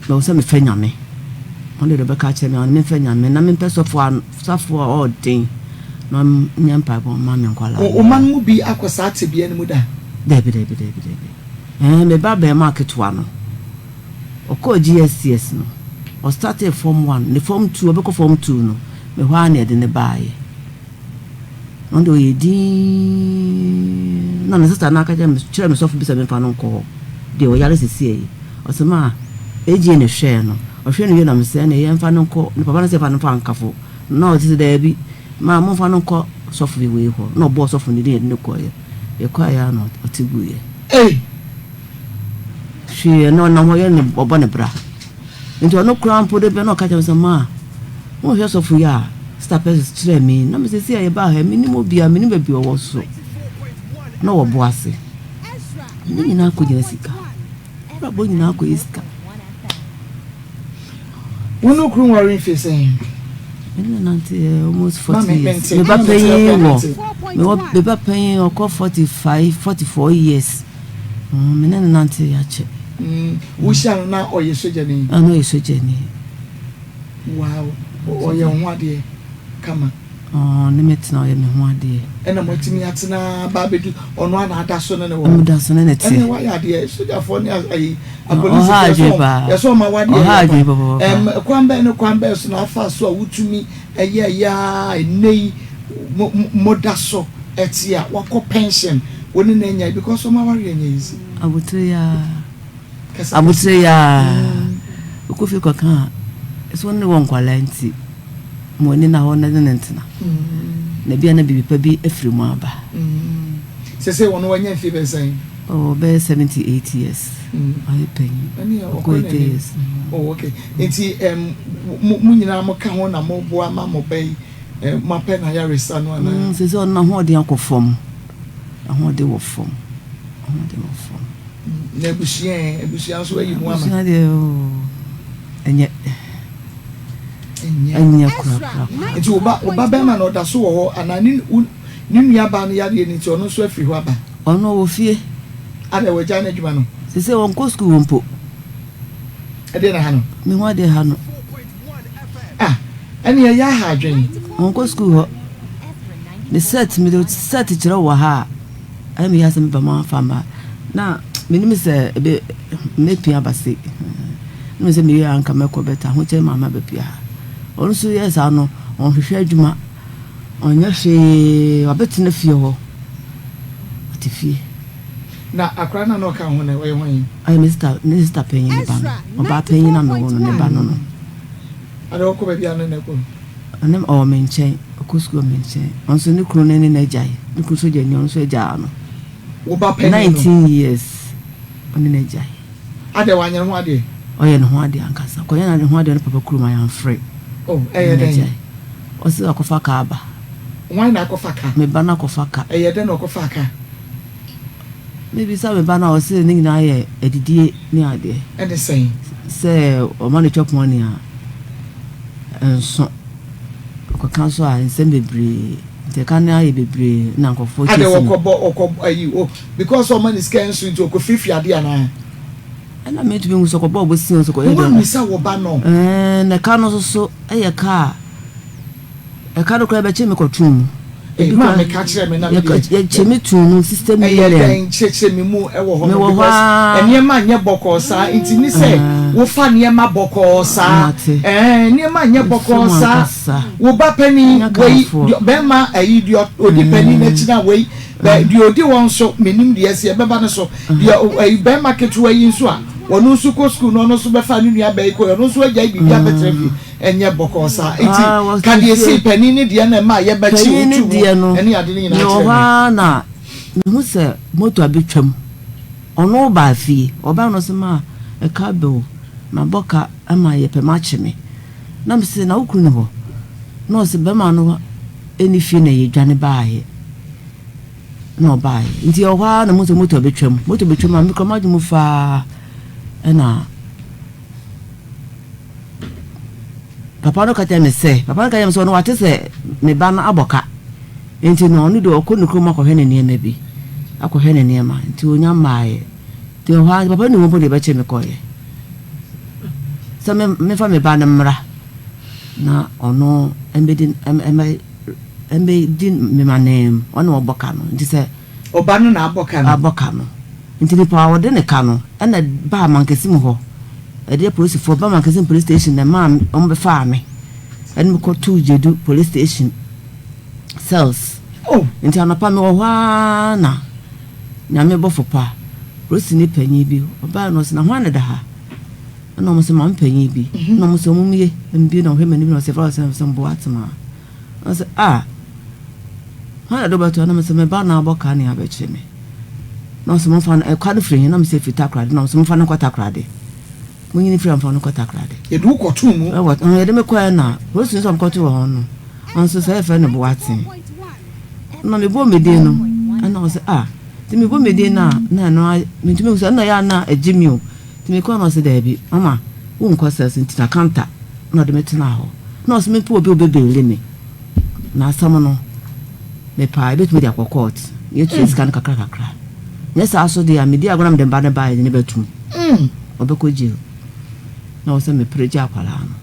Mɛwɔ sɛ mefa Nyame. Ɔno deɛ ɔbɛka akyerɛ me, ɔno memfa Nyame na mempɛ sɔfo a sɔfo a ɔɔden na ɔnyɛ mpaebɔ mma me nkwadaa. Wo mma no mu bi akɔ saa tebea no mu da? Dabi, dabi, dabi, dabi. Ɛɛ, me ba barima ketewa no, ɔkɔɔ GSTS no, ɔstartee form one, ne form two, ɔbɛkɔ form two no, me hɔ ara na yɛde no baeɛ. Na ɔno deɛ ɔyɛ dinn. Na me sista no aka kyerɛ me kyerɛ me sɔfo bi sɛ memfa no nkɔ hɔ. Deɛ ɔyare seesei yi. Ɔse ma AJ na ɛhwɛɛ no. Ɔhwɛɛ no wie na mese ɛneɛ yɛmfa no nkɔ ne papa no sɛ yɛmfa no mfa Ankafo. Na ɔse daabi ma momfa no nkɔ sɔfo wei hɔ. Na ɔbɔɔ sɔfo no din yɛde no kɔeɛ. Yɛkɔeɛ ara na ɔte guiɛ. Ei! Hwee, ɛnna ɔnam hɔ yɛ ne ɔbɔ ne bra. Nti ɔno koraa mpo da bi na ɔka kyerɛ me sɛ, Ma, wonhwɛ sɔfo yi a Sista Persis kyerɛɛ me yi. Na me seesei a yɛbaa ha yi, mennim obiara, mennim baabi a ɔwɔ so. Na ɔwɔ bo ase. Ne nyinaa kɔgyina sika. Abrabɔ nyinaa kɔyɛ sika. Wo ne okunu nware mfe sɛn? Me ne no nante eh, almost 40 years. Me ba panyin wɔ, me ba panyin ɔkɔ 45, 44 years. Me ne no nante akyɛ. Wohyia no na ɔyɛ sogyani? Na ɔyɛ sogyani. Wow, ɔyɛ wo ho adeɛ kama. Ɔne me tena, ɔyɛ me ho adeɛ. Ɛna moatumi atena aba abɛdu, ɔno ara na ada so ne ne wɔ hɔ? Ɔda so ne ne te. Ɛnna wayɛ adeɛ, sogyafoɔ ne ayi apolisifoɔ yɛsɛ wɔn yɛsɛ wɔn ma wadeɛ yɛ pa. Ɛm kwan bɛn ne kwan bɛn so na afa so a wotumi ɛyɛ ɛyɛ ara ɛnnɛ yi mo mo da so ɛte a wakɔ pension wo ne no anya because wɔn awareɛ nyɛ easy. Abotire yi ara. Abotire yi ara. Wokɔ fie kɔka a, ɛsɛ wo ne wɔ nkwadaa nti ma w'ani nna hɔ na ne no ntena. Na ebia na biribi pa bi afiri mu aba. Sese wɔn wanya mfe bɛyɛ sɛn? Oh, bɛyɛ 78 years. Ɔyɛ panyin. Ɔkɔ 80 years. Oh, okay. Nti um, mo nyinaa mo ka ho na mo boa ma mo ba yi mo apɛ n'ayaresa no anaa? Mm, sese ɔno n'ahoɔden akɔ fam. Ahoɔden wɔ fam. Ahoɔden wɔ fam. Na abusua ɛ? Abusua nso ayi mu ama? Abusua deɛ oo, ɛnyɛ. Ɛnyɛ. Ɛnyɛ korakorakora. Nti wo ba, wo ba bɛrima no ɔda so wɔ hɔ anaa ne, wo, ne nua baa no yareɛ no nti ɔno nso afiri hɔ aba? Ɔno ɔwɔ fie. Adɛn, wagyae n'adwuma no? Seesei ɔnkɔ sukuu hɔ mpo. Ɛdeɛn na ɛha no? Me ho adeɛ ha no. Ah, ɛne ɛyɛ aha adwene. Ɔnkɔ sukuu hɔ. Me set, mede set kyerɛ wɔ ha a, ɛyɛ me ya sɛ meba mo afa mma. Na menim sɛ ebe mɛpia aba se. Na sɛ meyɛ anka mɛkɔ bɛta ahokyɛ ma ma bɛpia ha. Ɔno nso yɛ saa no, ɔnhwehwɛ adwuma, ɔnyɛ hwee, wabɛtena fie hɔ. Ɔte fie. Na akwadaa no a na ɔka ho no, ɔyɛ hwan? Ɔyɛ me sista, me sista panyin ne ba no. Ɔbaa panyin a mewoo no ne ba no no. Ada ɔkɔ baabi a ne na kɔ? Ɔne ɔwɔ me nkyɛn, ɔkɔ sukuu wɔ me nkyɛn. Ɔno nso ne kunu ne ne na agyae. Ne kunu sogyani, ɔno nso agyaa no. Wo ba panyin no? 19 years, ɔne no agyae. Ada wanyɛ ne ho adeɛ? Ɔyɛ ne ho adeɛ ankasa. Ɔkɔyɛ ne ho adeɛ ne papa kurom a yɛamfrɛ. Oh, ɛyɛ dɛn? Ɔse wakɔfa kaa aba. Hwan na akɔfa ka? Me ba no akɔfa ka. Ɛyɛ dɛn na ɔkɔfaa ka? Mebisa me ba no a, ɔse ne nyinaa yɛ adidie ne adeɛ. Ɛne sɛn? Sɛ ɔma no chop money a, ɛnso. Ɔkɔka nso a, nsɛm bebree. Nti ɛka no ayɛ bebree na nkurɔfoɔ Adɛn chase no. ɔkɔbɔ ɔkɔ ayi o because ɔma no sika ɛnso nti ɔkɔfirifiri adeɛ anaa? Ɛna mentumi nhu sɛ ɔkɔbɔ ɔbosea o sɛ ɔkɔyɛ Na dɛn. woammisa wo ba no? Ɛɛ, na ɛka no nso so yɛ ka a. Ɛka no koraa yɛbɛkye me kɔtoo mu. Ebi koraa meka kyerɛ me na me deɛ. Yɛkye me too mu sixty million. Ɛyɛ dɛn kyerɛkyerɛ me mu ɛwɔ hɔ no because nneɛma nyɛ bɔkɔɔ saa nti ne sɛ wofa nneɛma bɔkɔɔ saa ɛɛ nneɛma nyɛ bɔkɔɔ saa wo ba panin wei bɛrima ɛyi deɛ odi panin n'akyi na wei bɛ deɛ odi wɔn nso menim deɛ ɛsi ɛbɛba ne so deɛ ɛyi bɛrima ketewa yi nso a wɔn nso kɔ sukuu na ɔno nso bɛfa ne nua bɛyi kɔ ɔno nso agya yi biribi abɛtena fie. Ɛnyɛ bɔkɔɔ saa. Enti, ka deɛ ɛsii panin no deɛ na ɛmaa yɛbɛkyee wo too mu ne ade no nyinaa Mewɔ kyerɛ hɔ me. ara na mehu sɛ moto abɛtwam. Ɔno baa fie. Ɔbaeɛ no ɔse ma ɛka abɛ o, mabɔ ka ama yɛpɛ makye me. Na mese na wo kunu ni hɔ? Na ɔse bɛrima no nni fie na yɛdwane baeɛ. Na ɔbaeɛ. Nti yɛwɔ hɔ ara na mehu sɛ moto abɛtwam. Moto bɛtwam a me koraa m'adwene mu faa ɛna. Papa no ka kyerɛɛ me sɛ, papa no ka kyerɛɛ me sɛ ɔno wate sɛ me ba no abɔ ka, nti no ɔno deɛ ɔkɔ ne kurom akɔhwɛ ne nneɛma bi, akɔhwɛ ne nneɛma, nti ɔnya mmaeɛ. Nti ɛhɔ ara papa no nim mpo deɛ ɛbɛkye me kɔeɛ sɛ me memfa me ba no mmra na ɔno ɛmbɛdi ɛmbɛ ɛmbɛdi me m'ananmu, ɔno na ɔbɔ ka no, nti sɛ. Ɔba no na abɔ ka no. Abɔ ka no. Nti nipa a ɔde ne ka no na baa Mankasim hɔ, ɛdeɛ polisifoɔ baa Mankasim police station na ɛmaa wɔn bɛfaa me ɛne me kɔtoo Gyedu police station cells. Oh. Nti anɔpa mewɔ hɔ ara na Nyame bɔfo pa, polisini panyin bi, ɔbae na ɔse, na hwan na ɛda ha? Ɛna ɔmo se, maame panyin bi. Ɛna ɔmo se, ɔmo mmue. Na mebue na ɔhwɛ m'anim na ɔse, yɛfrɛ wo sɛn? Mese, Mboatema. Ɛna ɔse, ah, hwan na ɛde wo bɛto ha? Na mese, me ba na abɔ ka ne abɛkyere me. Na ɔse, momfa no, ɛkwa no firi he? Na mese, ɛfiri Takoradi. Na ɔse, momfa no nkɔ Takoradi. Monyini firi ha mfa no nkɔ Takoradi. Yɛde wo kɔtoo mu? Ɛwɔ, yɛde me kɔɛ na polisi nso a mekɔtoo wɔ hɔ no, ɔno nso sɛ yɛfrɛ no Boateng. Na mebɔɔ me din no, ɛna ɔse, ah, nti mebɔ me din no a, na ɛno a, mentumi nhu sɛ, ɛna ɛyɛ a na ɛgye me o. Nti mekɔɛ na ɔse, daabi, mama, wonkɔ cells nti na kanta na ɔde me tenaa hɔ. Na ɔse mepɛ obi a ɔbɛbeili me. Na asɛm no, mepɛ a, yɛbɛtumi de akɔ court, na yɛatua sika no kakra kakra. Nyɛ saa so deɛ a, medi agorɔ na mede me ba no baeɛ de no bɛtom. Ɔbɛkɔ jail. Na ɔwɔ sɛ mepere gye akwadaa no.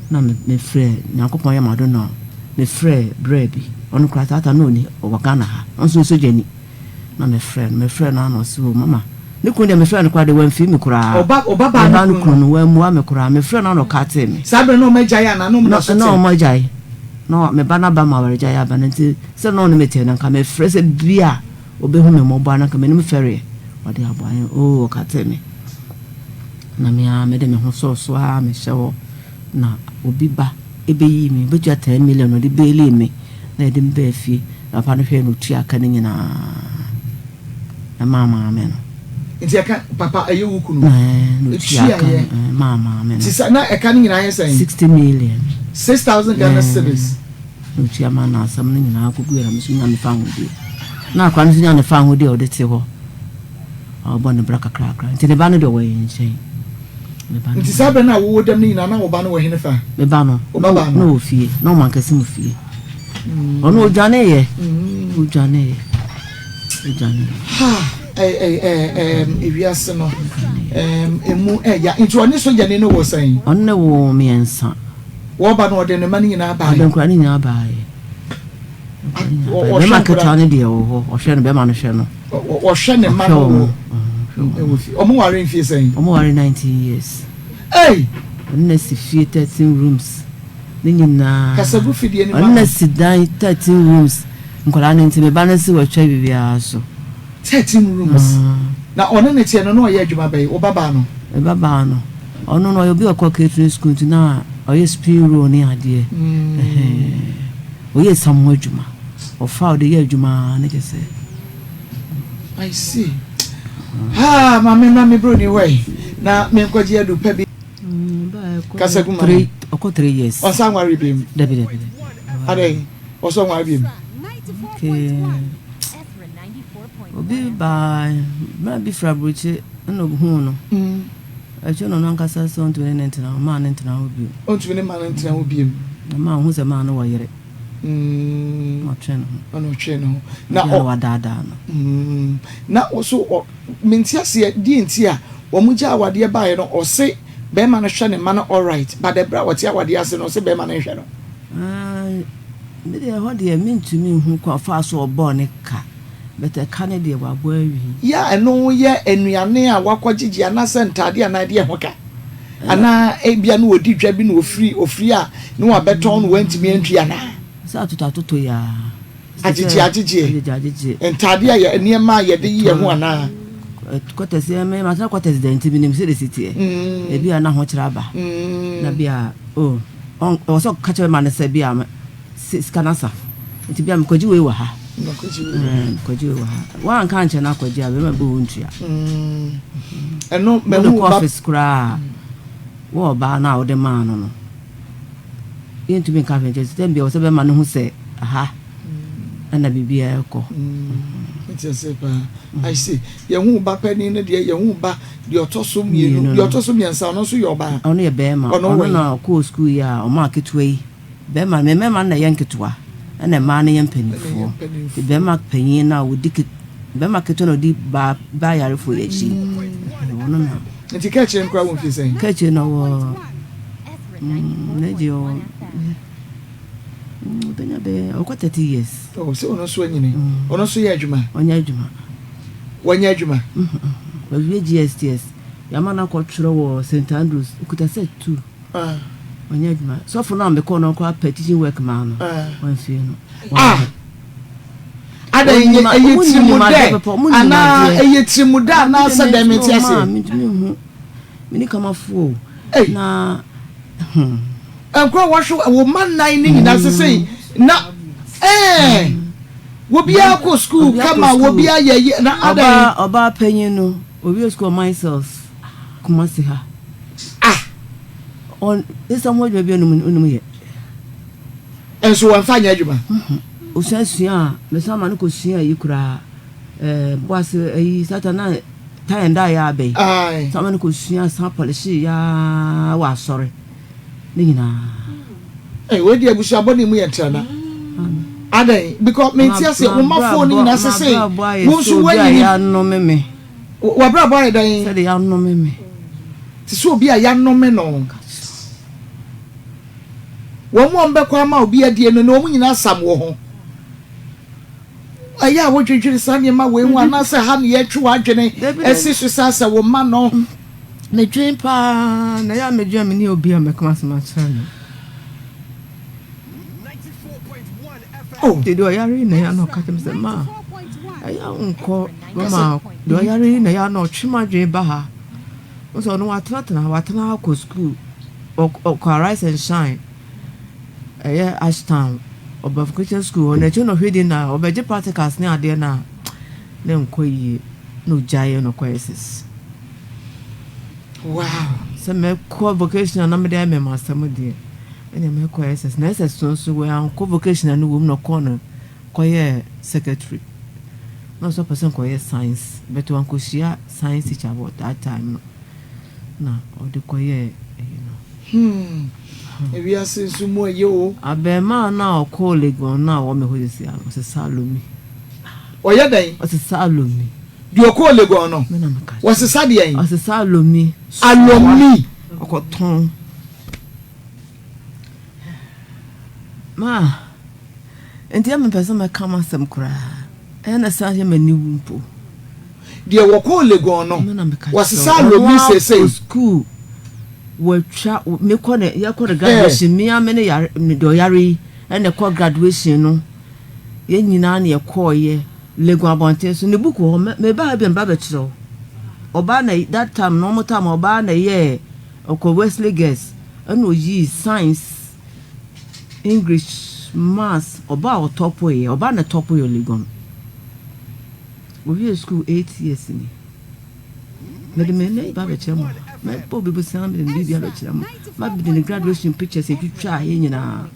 Na me mefrɛɛ Nyankopɔn yɛ m'adom na mefrɛɛ braa bi, ɔno koraa saa time no na ɔnni ɔwɔ Ghana ha, ɔno nso yɛ sogyani. Na mefrɛɛ no, mefrɛɛ no ara na ɔse oh mama, ne kunu deɛ mefrɛɛ no koraa deɛ wamfii me koraa. Ɔba ɔba baa Ne ba ne no kunu kunu no? no wammua me koraa, mefrɛɛ no ara na ɔkatee me. Saa berɛ no na wɔn agyae anaa na wɔn da Na so te? na wɔn agyae, na me ba no aba ma awaregyaeɛ aba no nti sɛ na ɔne me te no anka mefrɛ sɛ bi a ɔbɛhu me mmɔbɔ anaa anka m'anim fɛreɛ ɔde aboa yɛn, oh ɔkatee me. Na me ara mede me ho sɔɔ so ara mehyɛ hɔ na obi ba bɛyii me, ɔbɛtua ten million na ɔde beilii me na yɛde me baa fie. Na papa no hwɛɛ na ɔtuaa ka no nyinaa maa maame no. Nti ɛka papa ɛyɛ wo kunu? Ɛɛ, na ɔtuaa ka no maa maame no. Nti sa na ɛka no nyinaa yɛ sɛn? 60 million. 6,000 Ghana cedis. Na ɔtua maa no asɛm no nyinaa kɔguiɛ na me nso menya me fawohodie. Na akwadaa no nso nya ne fawohodie a ɔde te hɔ. Ɔbɔ ne bra kakrakra. Nti ne ba no deɛ ɔwɔ yɛn nkyɛn. Ne ba no. Nti saa berɛ no a wowɔ dɛm no nyinaa na wo ba no wɔ hene fa? Me ba no. Wo ba baa no? Na ɔwɔ fie. Na ɔwɔ mankɛse mu fie. Ɔno ɔdwaneeɛ. Ɔdwaneeɛ. Ɔdwaneeɛ. Ha! Ewiase no emu ɛya. Nti ɔne sogyani no wɔ sɛn? Ɔne no wɔ mmiɛnsa. Wɔba no ɔde ne mma no nyinaa baeɛ? Ɔde nkwadaa no nyinaa baeɛ. Bɛrima ketewa no deɛ wɔ hɔ, ɔhwɛ no, bɛrima no hwɛ no. Ɔhwɛ ne mma no wɔ wɔ fie. Ɔmo ware mfie sɛn? Ɔmo ware 19 years. Ei! Ɔne na si fie 13 rooms ne nyinaa. Kasa gu fidie no ma. Ɔne na si dan 13 rooms. Nkwadaa no nti me ba no si wɔatwa biribiara so. 13 rooms. Na ɔne ne teɛ no na ɔyɛ adwuma bɛn? Wo babaa no? Me babaa no, ɔno no ɔyɛ obi a ɔkɔ catering school nti na ɔyɛ spring roll ne adeɛ. Ɔyɛ esiam ho adwuma. Ɔfa a ɔde yɛ adwuma ara ne kyɛ sɛ. I see. Haa, maame ma me broni hɔ yi na menkɔgye adu pa bi. Kasa gu ma me. Ɔkɔ 3 years. Ɔnsan nware biom. Dabi dabi dabi. Adɛn? Ɔsɔ nware biom. Okay. Obi baa bra bi firi aburokyi ɛna ohuu no. Akyire no ɔno ankasa sɛ ɔntumi ne ne ntena hɔ, maa ne ntena hɔ bio. Ɔntumi ne maa no ntena hɔ bio. Na maa ɔhu sɛ maa no wɔ yere. Na ɔtwee ne ho. Ɛna ɔtwee ne ho. Na ɔ wadaadaa no. Na ɔso ɔ mente aseɛ deɛ nti a wɔn gya awadeɛ baeɛ no ɔse bɛrima no hwɛ ne mma no alright but ɛberɛ a ɔte awadeɛ ase no ɔse bɛrima no nhwɛ no. Me deɛ ɛhɔ deɛ mentumi nhu kwan ɔfaa so ɔbɔɔ ne ka but ɛka no deɛ wabɔ awie. Yɛ a ɛno yɛ nnuane a wakɔgyegye anaasɛ ntaadeɛ anaa ɛdeɛ ho ka anaa ebia na ɔdi dwa bi na ɔfiri ɔfiri a na wabɛtɔn na wantumi antua anaa. Sɛ atotɔ atotɔ yi ara. Agyegye agyegyeɛ. Agyegye agyegyeɛ. Ntaadeɛ a yɛ nneɛma a yɛde yi yɛn ho anaa. Kɔtɛs yɛ mɛ matena kɔtɛs dɛ nti menim sɛdeɛ ɛsi teɛ. Ebi a na ahokyerɛ aba na bi a oh. Ɔwɔ sɛ ɔka kyerɛ ma no sɛ bi a sika no asa nti bi a mekɔgye wei wɔ ha. Mekɔgye wei wɔ ha. Woanka ankyerɛ no akɔgye a bɛrima bi wɔ ntua. Ɛno mahu kɔ office koraa wɔ ɔbaa no a wode maa no no. Yɛntumi nka hwee nkyerɛ sɛ bi a ɔwɔ sɛ bɛrima no hu sɛ aha ɛna biribiara ɛkɔ. Nti ɛsɛ paa. I see. Yɛhu ba panin no deɛ yɛhu ba Deɛ ɔtɔ so mmienu, deɛ ɔtɔ so mmiɛnsa, ɔno nso yɛ ɔbaa. Ɔno yɛ barima. Ɔno na ɔkɔɔ sukuu yi a ɔmaa ketewa yi. Barima, me mmarima no na ɛyɛ nketewa, ɛna mmaa no yɛ mpanimfoɔ. Nti barima panyin no a ɔdi ke, barima ketewa na ɔdi baa baa yarefoɔ yi akyi. Ɔno na. Nti kaakyire no koraa wɔ mfie sɛn? Kaakyire no ɔwɔ, mm, n'agye ɔwɔ. Ɔbɛnya bɛyɛ ɔkɔ 30 years. Oh, sɛ ɔno nso anyini. Ɔno nso yɛ adwuma. Ɔnyɛ adwuma. Wanya adwuma. Wawie GSTS. Yɛama no akɔtwerɛ wɔ St Andrews. Ɔkuta sɛ tu. Ɔnyɛ adwuma. Sɔfo no a mekɔɔ no koraa pɛ teaching work maa no. Wamfie no. Ah! Adɛn, Ɔnim a, ɛyɛ ɔmo nim tirimudɛ adeɛ papa, ɔmo nim anaa adeɛ. ɛyɛ tirimudɛ Ame deɛ anaasɛ dɛn mentumi mente o maa aseɛ. mentumi nhu. Meni kamafoɔ o. Ei. Na hmm. Nkora wɔhwe wo mma nnan ne nyinaa sesei na ɛɛ wobiara kɔ sukuu Obiara kɔ kama sukuu. wobiara yɛ yie na adɛn. Ɔbaa ɔbaa panyin no owie sukuu ɔman cells Kumasi ha. Ah. Ɔn nsɛm ho adwuma bi onim onim yɛ. Nso wɔmfa nyɛ adwuma. Osua sua a mesan ma no kɔ sua yi koraa ɛɛ boase ayi satan na tie and dye abɛ yi. Aye. San ma no kɔ sua san pɔlihye yaa wɔ asɔre ne nyinaa. Hey, wei deɛ abusua bɔne mu yɛ ntrana. Adɛn? Because mente ase wo ma phone no nyinaa sese wo nso woanyini. Y'anome me. W'abrabɔ ayɛ dɛn? Sɛde y'anome me. Te sɛ obi a y'anome no. Wɔn a wɔbɛkɔ ama obi adie no na wɔn nyinaa sam wɔ ho. Ɛyɛ a wodwedwene saa nneɛma wei ho anaasɛ ha na yɛtwe w'adwene asi so saa sɛ wo mma no? Medwen paa na ɛyɛ a medwen a menni obi a mɛka m'asɛm akyerɛ no. Oh. Nti deɛ ɔyare yi na ɛyɛ a na ɔka kyerɛ me sɛ ma ɛyɛ a wonkɔ mama deɛ ɔyare yi na ɛyɛ a na ɔtwe m'adwene ba ha. Wo sɛ ɔno watenatena ha watena ha kɔ sukuu ɔkɔ Arise and Shine ɛyɛ Ashtown ɔba Christian school hɔ na akyire na ɔhwɛ din na ɔbɛgye practicals ne adeɛ na na nkɔ yie na ɔgyaeɛ na ɔkɔ SS. Wow. Sɛ mɛkɔ vocational na mede ayɛ mɛma asɛm deɛ ɛnna mɛkɔ SS na SS no nso wɔankɔ vocational no wɔ mu na ɔkɔɔ no kɔyɛɛ secretary na ɔsɛ ɔpɛ sɛ nkɔyɛ science but wankɔhyia science teacher wɔ that time no na ɔde kɔyɛɛ ɛyi no. Hmm. Ewiase nso mu ɛyɛ o. Abɛɛmaa no a ɔkɔɔ Legon no a ɔwɔ me hɔ sisi ano ɔsesa alomi. Ɔyɛ dɛn? Ɔsesa alomi. Deɛ ɔkɔɔ Legon no, Me na meka kyerɛ. wɔsesa deɛn? Ɔsesa alomi. Alomi. Ɔkɔtɔn. Ma, nti ɛyɛ mepɛ sɛ mɛka m'asɛm koraa. Ɛyɛ na san yɛ m'ani wu mpo. Deɛ wɔkɔɔ Legon no, Me na meka kyerɛ wɔsesa wo. alomi Ɔno ara seesei. kɔ sukuu. Wɔatwa, mekɔ ne, yɛkɔ ne graduation, me ara me ne yare, deɛ ɔyare yi ɛna ɛkɔ graduation no. Yɛn nyinaa na yɛkɔɔeɛ. Legon abɔnten so. Ne book wɔ hɔ. Mɛ, meba ha bi a meba bɛkyerɛ wo. Ɔbaa na, that time no, wɔn time ɔbaa na ɛyɛɛ, ɔkɔ Wesley Girls, ɛna ɔyii science, English, Maths, ɔbaa a ɔtɔpoeɛ, ɔbaa na ɛtɔpoeɛ wɔ Legon. Ɔwiee school 8 years ni. Mede me ne ba bɛkyerɛ mo. Mɛbɔ obi bosea mede ne biribi abɛkyerɛ mo. Mabede ne graduation pictures atwitwa yɛ nyinaa.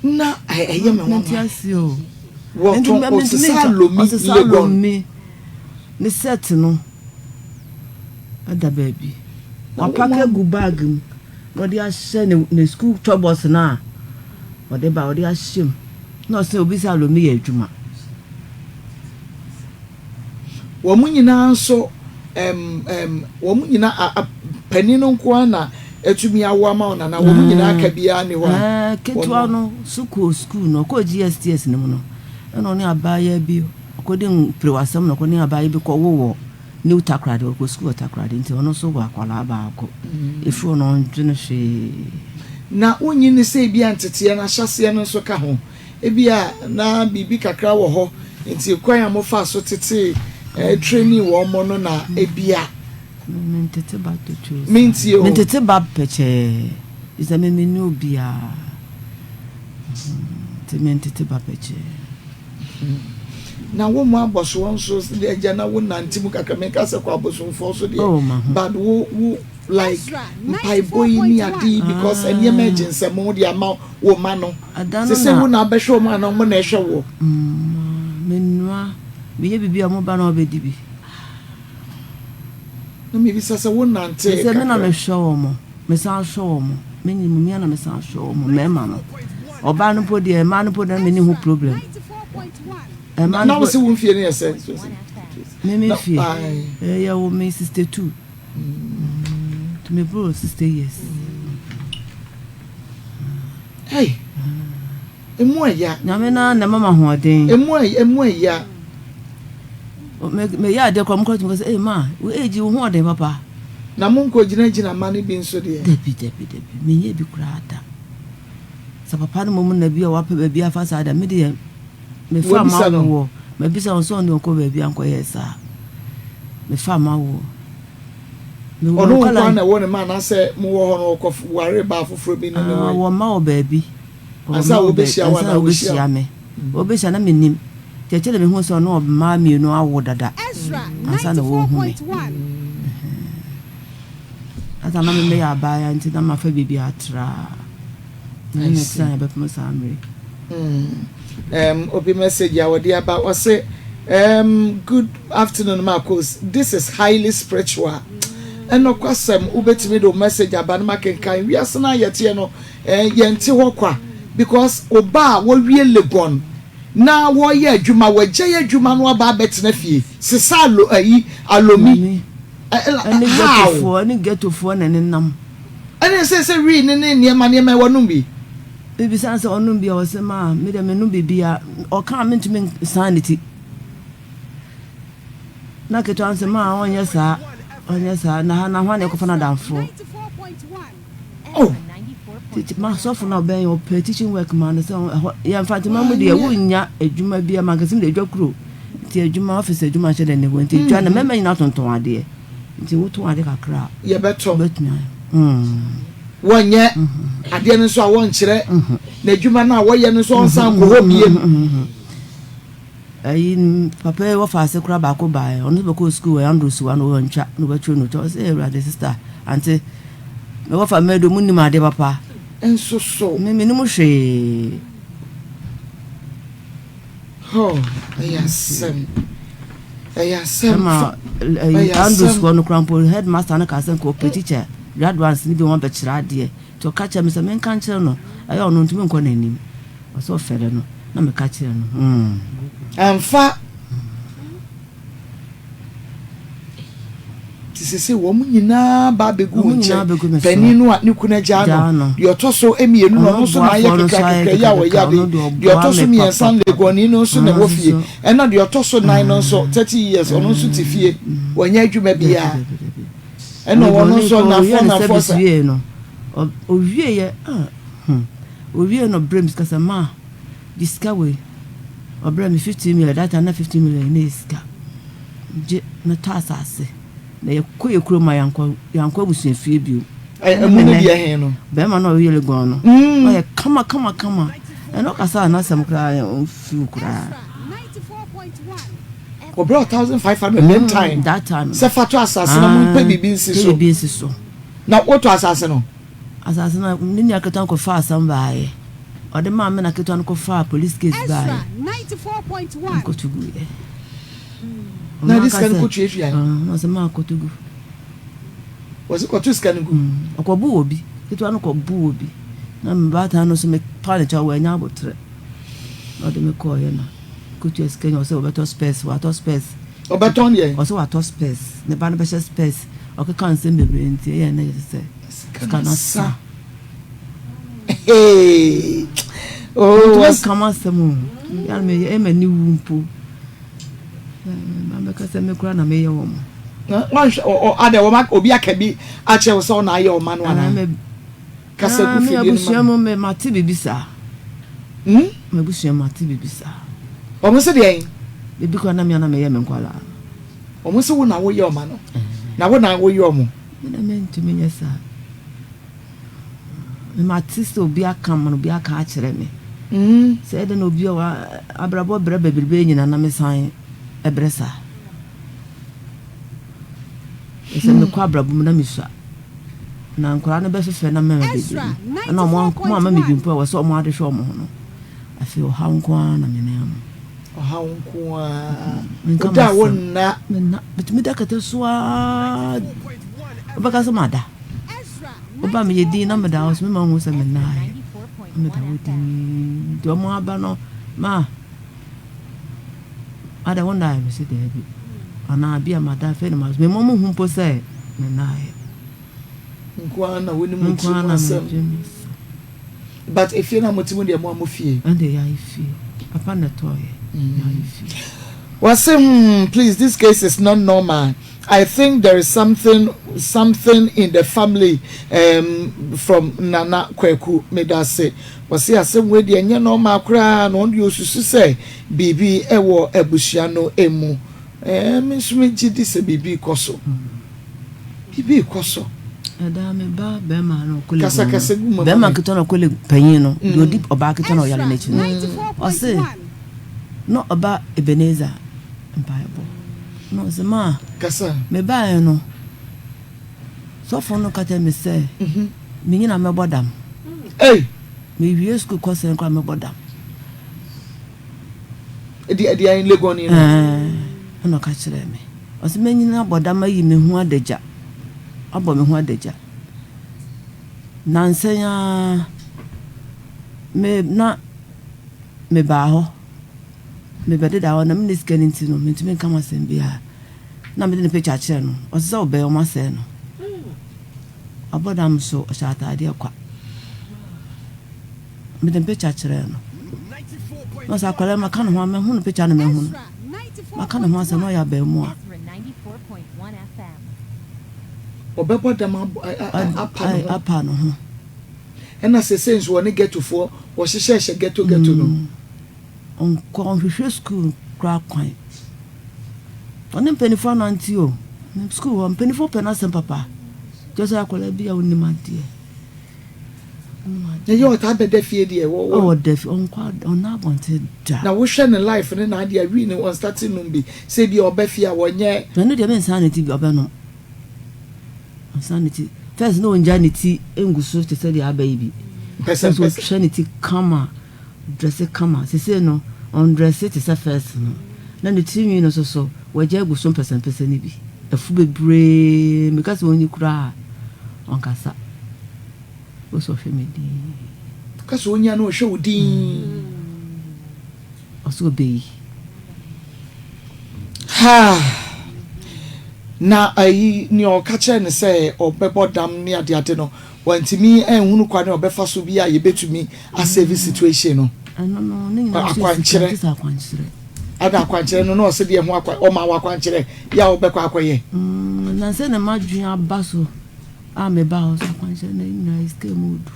Na ɛyɛ me Mente nwanwa. ase o. Wɔtɔn ɔsesa lomi Ɔsesa Legon. lomi ne set no ɛda baabi. Na Wapake wɔn agu bag mu na ɔde ahyɛ ne ne school chop-box no a ɔde ba ɔde ahyɛ mu. Na ɔsɛ obi sɛ alomi yɛ adwuma. Wɔn nyinaa nso ɛm ɛm wɔn nyinaa a a panin no nko ara na atumi awo ama wo nana wɔn nyinaa ka biara nni hɔ a Ɛɛ ketewa wɔn. no so kɔɔ sukuu no ɔkɔɔ GSTS no mu no ɛna ɔne abaayewa bi ɔkɔdi mperewasɛm na ɔkɔne abaayewa bi kɔwo wɔ New Takoradi ɔkɔ sukuu wɔ Takoradi nti ɔno nso wɔ akwadaa baako ɛfiri hɔ no ɔndwene hwee. Na wonnye nni sɛ ebia nteteɛ no ahyɛaseɛ no nso ka ho? Ebia na biribi kakra wɔ hɔ nti kwan a mofaa so tetee, trainee wɔn no na ebia. Me mentete ba totoo saa. Mentie o. Mentete ba pɛkyɛɛ. Efisɛ me menni obiara. Nti mentete ba pɛkyɛɛ. Na wo mmɔ abɔsoɔ nso deɛ agya na wo nante mu kakra menka sɛ kɔ abosomfoɔ so deɛ Oh, maho. but wo wo like mpaebɔ yi ne ade yi because nneɛma agye nsɛm de ama wo mma no. Ada no Sese na. wo na abɛhwɛ wɔn anaa wɔn na ɛhwɛ woɔ? Mm, menoa, meyɛ biribi a wɔba na wɔbɛdi bi. Na mebisa sɛ wo nante Sɛ me na kakra? mehwɛ wɔn, mesan hwɛ wɔn. Menyi mu mia na mesan hwɛ wɔn, mmarima no. Ɔbaa no mpo deɛ, mmaa no mpo deɛ menni ho problem. Na Mmaa no na wo mpo, se wo mfie no yɛ sɛ? me me Na fie, ae. ɛyɛ wɔ me 62. Nti meboro 60 years. Hey, emu ɛya. Nyame na na ɛma me ahoɔden. Emu ɛya, emu ɛya. Me meyɛ adeɛ koraa, wɔn koraa tumi ka sɛ, "Ee ma, wo age wo ho ɔden papa." Na mo nkɔ gyina gyina mma no bi nso deɛ? Dabi dabi dabi, menyɛ bi koraa da. Sɛ papa no mmom na bi a wapɛ baabi afa saa deɛ, me deɛ mefa Wabisa no? m'awoɔ. Mabisa no sɛ ɔno deɛ ɔnkɔ baabi a nkɔyɛɛ saa. Mefa m'awoɔ. Mewɔ Ɔno wo nko nkwadaa ara na ɛwɔ ne mma anaasɛ mowɔ hɔ no ɔkɔ waree baa foforɔ bi ne ne Ah, wɔ wɔ mma wɔ baabi. Ɔwɔ Ansa mma wɔ baabi wɔbɛhyia wo ansa na anaa wɔhyia wɔbɛhyia wo? me. Wɔbɛhyia na mennim. Nti akyire na mehuu sɛ ɔne mmaa mmienu awo dada ansa na wɔrehu me. Asa na mebɛyɛ abaayewa nti na mafa biribi atra. Me ne no tena yɛbɛpem saa mmerɛ yi. Um, obi message a wɔde aba ɔse um, good afternoon Marcos this is highly spiritual ɛnɔkwasɛm wobɛtumi de wo message aba no makenkan wiase no a yɛteɛ no eh, yɛnte hɔ kwa because ɔba a wɔwie Legon na wɔyɛ adwuma wɔagyae adwuma no aba abɛtena fie sesa alo ayi alomi Ɛne how ghettofoɔ ɛne ghettofoɔ na ɛnenam. Ɛne sɛ sɛ wii ne ne nneɛma nneɛma yi wɔnom bi. Mebisa no sɛ ɔnom bi a ɔse maa me deɛ menom biribiara ɔka a mentumi nsan ne ti na ketewa no sɛ maa ɔnyɛ saa ɔnyɛ saa na ha na hwan na ɛkɔfa no adamfoɔ. Oh. Tete ma sɔfo na ɔbɛn ɔpɛ teaching work ma no sɛ ɛhɔ yɛ mfantema mu deɛ wonnya adwuma bi ama nkɛse mu deɛ adwa kuro nti adwuma office adwuma nhyɛ dɛ ne hɔ nti adwa na mmarima nyinaa tontɔn adeɛ nti wotɔn ade kakra a yɛbɛtɔ wobɛtumi ayɛ wɔnyɛ adeɛ no nso a wɔnkyerɛ n'adwuma no a wɔyɛ no nso ɔnsan nkɔ hɔ biem. Ayi papa yi wɔfa ase koraa baako baeɛ ɔno nso bɛkɔɔ sukuu wɔ Andrews wa na wantwa na wɔbɛtwerɛ no twa ɔsɛ awurade sista ante na wɔfa mmɛdo mu nim ade papa nso so me menim hwee. Oh, ɛyɛ asɛm ɛyɛ asɛm ɛma ɛyɛ Andrews asɛm. hɔ no koraa mpo headmaster no kaa sɛ nka ɔpɛ teacher graduates no bi wɔn bɛkyerɛ adeɛ nti ɔka kyerɛ me sɛ menka nkyerɛ no ɛyɛ ɔno ntumi nkɔ n'anim ɔsɛ ɔfɛre no na meka kyerɛ no hmm. Amfa Nti seesei wɔn nyinaa ba abɛgu wo Wɔn nyinaa nkyɛn. bɛgu me so. Panin no a ne kunu agyaa Gyaa no, no. deɛ ɔtɔ so mmienu no, Ɔno ɔno nso na ayɛ boafoɔ no nso kekra ayɛ kekra yi a ɔyɛ kekrakekra, ade. ɔno deɛ Deɛ ɔtɔ ɔboa so me mmiɛnsa no, papapapa. Leguani no nso na Ɔno ɛwɔ nso fie. so. Ɛna deɛ ɔtɔ so nnan no nso, 30 years, ɔno nso te fie, wanyɛ adwuma Dabi, biara. dabi, dabi. Ɛna ɔno Leguani nso nko, nnamfoɔ ɔwiee ne nnamfoɔ service sa. wiee no, ɔ- ɔwieeɛ, ah, hmm, ɔwiee no ɔbrɛɛ me sika sɛ, ma, gye sika wei. Ɔbrɛɛ me 15 million, that time na 15 million na ɛyɛ sika. Gye na tɔ asase. Na yɛkɔ yɛ kurom a yɛankɔ yɛankɔ abusuafie bio. Ɛmu no deɛ he no? Bɛrima no a ɔyɛ Legon no. Mm. Ɔyɛ kama kama kama. Ɛna ɔkasa a n'asɛm koraa ɔmfiw koraa. Ɔbrɛ 1500 then time. That time. Sɛ fa tɔ asase na mo mpɛ biribi nsi so. Biribi nsi so. Na wotɔ asase no? Asase no ne nua ketewa no kɔfaa asɛm baeɛ. Ɔde maa me na ketewa no kɔfaa police case baeɛ. Nkɔto guiɛ. Na de sika no kɔtuatua. Ɔsɛ maa kɔto gu. Wɔsi kɔto sika no gu. Ɔkɔbu wɔ bi. Ketewa no kɔbu wɔ bi. Na me baatan no nso mepa ne kyɛw wanya abotrɛ. Na ɔde me kɔɔeɛ na kɔtua sika nyɛ ɔsɛ ɔbɛtɔ spɛs watɔ spɛs. Ɔbɛtɔn deɛ? Ɔsɛ watɔ spɛs. Ne ba no bɛhyɛ spɛs. Ɔkeka nsɛm bebree nti ɛyɛ na yɛ sɛ sika no asa. Hey. Oh, Ntumi nka m'asɛm o. Yɛ me yɛ m'ani wu mpo. Mabɛka sɛ me koraa na meyɛ wɔn. Wanhwɛ ɔ adɛ wɔn obi aka bi akyerɛ wo sɛ ɔna ayɛ ɔma no anaa? Kasa gu fidie no ma. Abusua mu me mate biribi saa. Hmm? M'abusua mu mate biribi saa. Wɔn se deɛn? Ebi koraa na me na meyɛ me nkwadaa. Wɔn se wo na woyɛ ɔma no. Na wo na woyɛ wɔn. Me na mentumi nyɛ saa. Mate sɛ obi aka ma obi aka akyerɛ me. Sɛ ɛdɛ na obi a abrabɔ brɛ bebrebe nyina na mesan brɛ saa. Sɛ mekɔ abrabɔ mu na mesua. Na nkwadaa no bɛfefɛ na mɛma bebree no. Ɛna ɔmo ama me bi mpo a wɔ sɛ ɔmo ade hwɛ ɔmo ho no. Afei ɔhaw nko ara na menam mu. Ɔhaw nko ara. Woda a wonna. Menna. Metumi da kɛtɛ so ara. Wobɛka sɛ mada. Woba meyɛ din na meda hɔ so mema hu sɛ mennaeɛ. Na meda hɔ din. Nti ɔmo aba no ma ada wonnaeɛ mese daabi. Anaa bi a mada afei na ma mema ɔmo hu mpo sɛ mennaeɛ. Nko ara na wonim wo tirim asɛm. But efie na mote mu deɛ mo a mo fie. Ɛnde yɛayɛ fie. Papa na ɛtɔɔyɛ. Yɛayɛ fie. Wɔse hmm please this case is not normal. I think there is something something in the family um, from Nana Kwaku medase. Wɔse asɛm wei deɛ ɛnyɛ normal koraa na ɔno deɛ osusu sɛ biribi ɛwɔ abusua no emu. Ɛɛ me nso megye di sɛ biribi kɔ so. Biribi kɔ so. Ɛda me ba bɛrima no ɔkɔ Legon no, bɛrima ketewa no ɔkɔ Legon panyin no, deɛ ɔdi ɔbaa ketewa no ɔyare n'akyi no, ɔse na ɔba Ebenezer mpaebɔ na ɔse ma mebaeɛ no sɔfo no ka kyerɛ me sɛ me nyina mɛbɔ dam. Mewie sukuu kɔ sɛn koraa mɛbɔ dam. Ɛdi ɛdi ayi Legon ni no. Ɛna ɔka kyerɛɛ me. Ɔse mɛnyini abɔ dam ayi me ho adagya. Abɔ me ho adagya. Nansa yi ara me na mebaa hɔ. Mebɛdeda hɔ na menni sika no nti no mentumi nka ho asɛm biara. Na mede ne picture kyerɛ no. Ɔse sɛ ɔbɛn wɔn asɛe no. Wabɔ dam so ɔhyɛ ataadeɛ kwa. Mede me picture kyerɛɛ no. Na ɔsɛ akwadaa maka ne ho a mahu no picture na mahu no. Maka ne ho asɛm na ɔyɛ abaamuwa. Ɔbɛbɔ dam apa ne ho. Apa ne ho. Ɛna sese nso wɔne ghettofoɔ wɔhyehyɛhyɛ ghetto ghetto no. Ɔnkɔ ɔnhwehwɛ sukuu koraa kwan. Ɔne mpanimfoɔ anante o. Sukuu hɔ mpanimfoɔ pɛ n'asɛm papa. Kyerɛ sɛ akwadaa bi a ɔnim adeɛ. Na yɛ ɔtaa bɛda fie deɛ wɔ wɔ. Ɔda fie ɔnkɔ ɔnna abɔnten da. Na wohwɛ ne life ne n'adeɛ a wii ne ɔnstate nom bi sɛ ebia ɔba fie a wɔnyɛ. Ɛno deɛ mensan ne ti bi ɔbɛnom ɔnsan ne ti first na ɔngya ne ti ngu so te sɛ deɛ aba yi bi first ɔtwa ne ti kama dresse kama sesei no ɔndresse te sɛ first no na ne tiri nwi no nso so wagya agu so mpɛsɛmpɛsɛ no bi afu bebree meka sɛ ɔnyi koraa a ɔnkasa wo sɛ ɔhwɛ me dinn. Ka sɛ ɔnyi a na ɔhwɛ wo dinn. Ɔsɛ ɔbɛyi. Haa na ayi nea ɔka kyerɛ no sɛ ɔbɛbɔ dam ne adeade no Wantumi anhunu kwan a ɔbɛfa so bi a yɛbɛtumi a save situation no. Ɛno no, ne nyinaa nso yɛ sika, gye sɛ akwankyerɛ. Ada akwankyerɛ no na ɔse deɛ ho akwa, ɔma wo akwankyerɛ yɛ a wobɛkɔ akɔyɛ. Mm, na sɛ na m'adwene aba so a meba hɔ sɛ akwankyerɛ no nyinaa yɛ sika mu du.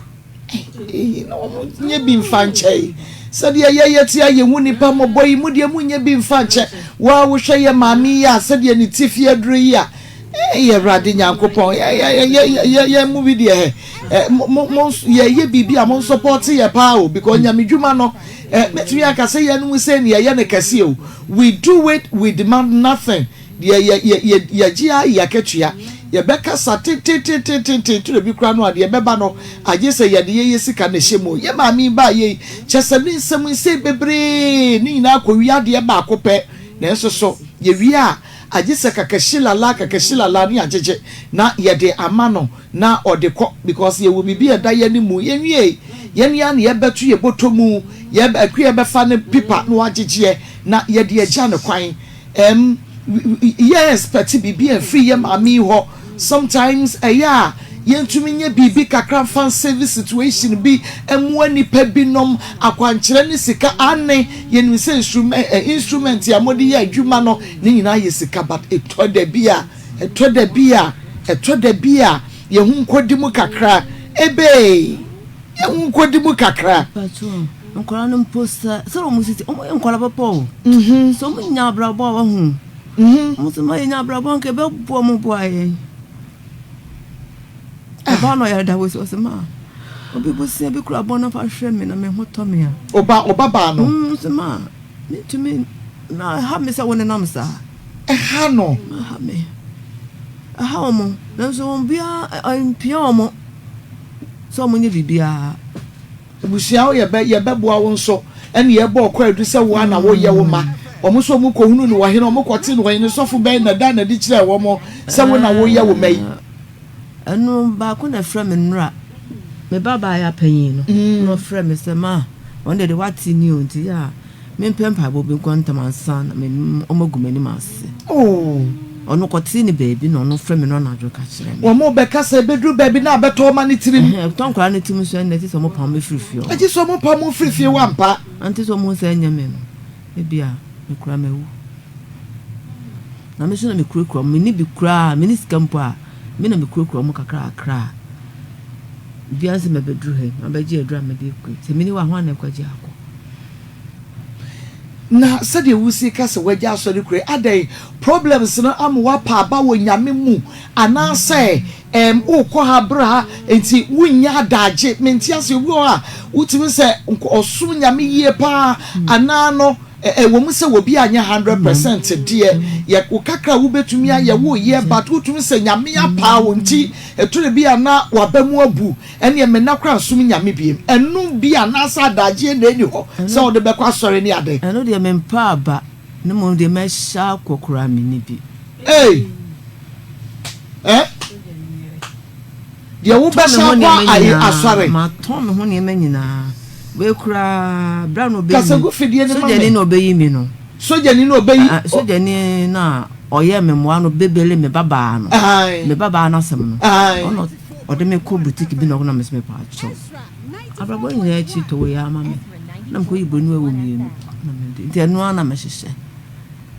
Eyi na wɔn nyɛ bi mfa nkyɛ yi. Sɛdeɛ yɛyɛ te a yɛhu nipa mmɔbɔ yi, mo deɛ mo nyɛ bi mfa nkyɛ. Wo a wohwɛ yɛ maame yi a sɛdeɛ ne ti fi aduro yi a, Ei Awurade Nyankopɔn, yɛn mu bi deɛ ɛ, mo mo yɛyɛ biribi a mo nsɔpɔte yɛ paa o, because Nyame dwuma no, ɛ, mɛtumi aka sɛ yɛn mu sɛ ne yɛyɛ no kɛse o, we do it, we demand nothing, deɛ yɛ yɛ yɛ yɛgye ara yɛ akatua, yɛbɛkasa tententententen, toro bi koraa no a deɛ ɛbɛba no, agye sɛ yɛde yɛyɛ sika na ɛhyɛ mu o. Yɛ maame yi baa yei, kyɛ sɛ ne nsɛm nsɛm bebree, ne nyinaa kɔwie adeɛ baako pɛ, nanso so yɛwie a, Agye sɛ kakashilala kakashilala ne agyegye na yɛde ama no na ɔde kɔ because yɛwɔ biribi a ɛda yɛne mu yɛnwiei yɛn ara na yɛbɛto yɛ bɔtɔ mu yɛ akua bɛfa ne pipa na wagyegyeɛ na yɛde agya no kwan ɛm yɛ expect biribi amfiri yɛ maame yi hɔ Sometimes ɛyɛ a yɛntumi nyɛ biribi kakra mfa nsave situation bi mmoa nnipa binom, akwankyerɛ ne sika, aane yɛnim sɛ instrument a mode yɛ adwuma no ne nyinaa yɛ sika but ɛtɔ da bi a, ɛtɔ da bi a, ɛtɔ da bi a yɛn ho nkɔdi mu kakra, ebee, yɛn ho nkɔdi mu kakra. Mpakyɛw, nkwadaa no mpo sɛ sɛdeɛ wɔn sisi, wɔn yɛ nkwadaa papa o, sɛ wɔn nya abrabɔ a wahu. Wɔn sɛ ma yɛnya abrabɔ nka ɛbɛboa mo boa yɛn. Ɔbaa no ɔyare da wɔ si ɔsɛ ma obi bosia bi kura bɔ no fa hwɛ me na me ho tɔ me a. Ɔba ɔba baa no. Sɛ ma mentumi na ɛha me sɛ wo nenam saa. Ɛha no. Ɛha me. Ɛha wɔn nanso wɔn biara mpia wɔn sɛ wɔn nyɛ biribiara. Abusua wo yɛbɛ yɛbɛboa wo nso ɛne yɛbɔ ɔkɔ adu sɛ woa na woyɛ wo ma wɔn nso wɔn kɔ hunu no wɔ hene wɔn kɔ te no wɔ hene sɔfo bɛn na da na di kyerɛ wɔn sɛ wo na woyɛ wo ma yi. Ɛno baako na ɛfrɛ me nnora me ba baa yɛ apanyin no na ɔfrɛ me sɛ ma wɔn deɛ de wate ni o nti yɛ a Mempɛ mpaebɔ bi nkɔ ntɛm ansa na m'anim wɔagu m'anim ase. Oh. Ɔno kɔtee ne baabi na ɔno frɛ me no anadwo ka kyerɛ me. Wɔn bɛka sɛ ɛbɛduru baabi na abɛtɔ ɔma ne tirim. Ɛhɛn, ɛtɔ nkwadaa no tirim nso ɛnna ɛte sɛ wɔpam me firi fie hɔ. Ɛgye sɛ wɔpam wo firi fie hɔ ampa. Ante sɛ wɔhu sɛ ɛnyɛ me no, ebia me koraa mawu. Na me nso na mekurakura wɔn. Menni bi koraa, menni sika mpo a, me na mekurakura wɔn kakrakra a obiara nsɛ mabɛduru ha yi, mabɛgye aduru a mede rekɔ yi. Sɛ menni hɔ a, hwan na ɛkɔgye akɔ? Na sɛdeɛ wosi ka sɛ wagya asɔre kura yi, adɛn, problems no ama woapa aba wɔ Nyame mu anaasɛ ɛɛm wokɔ ha bra ha nti wonnya adaagye? Mente aseɛ, obi wɔ hɔ a wotumi sɛ ɔsom Nyame yie paa anaa no ɛwɔ mu sɛ obi anyɛ 100% deɛ, yɛ wo kakra a wobɛtumi ayɛ woyɛ but wotumi sɛ Nyame apaa wo nti ɛtore bi a na waba mu abu. Ɛneɛ me nna koraa nsom Nyame biem. Ɛno bi anaasɛ adagyeɛ na ɛni hɔ sɛ wode bɛkɔ asɔre ne ade. Ɛno deɛ mempɛ aba na mmom deɛ mɛhyɛ akɔ koraa menni bi. Ei! Eh? Deɛ wobɛhyɛ akɔ ayi asɔre. Matɔn me ho nneɛma nyinaa. Wei koraa berɛ a na ɔbɛyi me. Kasagu fidie no ma me. Sogyani na ɔbɛyi me no. Sogyani na ɔbɛyi. Sogyani no a ɔyɛɛ me mmoa no bebele me babaa no. Me babaa no asɛm no. Ɔno Ɔde me kɔ boutique bi na ɔna me sɛ mepɛ akyɛw. Abrabɔ nyinaa akyi tɔ wei ama me. Na mekɔ yi broni wawu mmienu. Na mede nti ɛno ara na mehyehyɛ.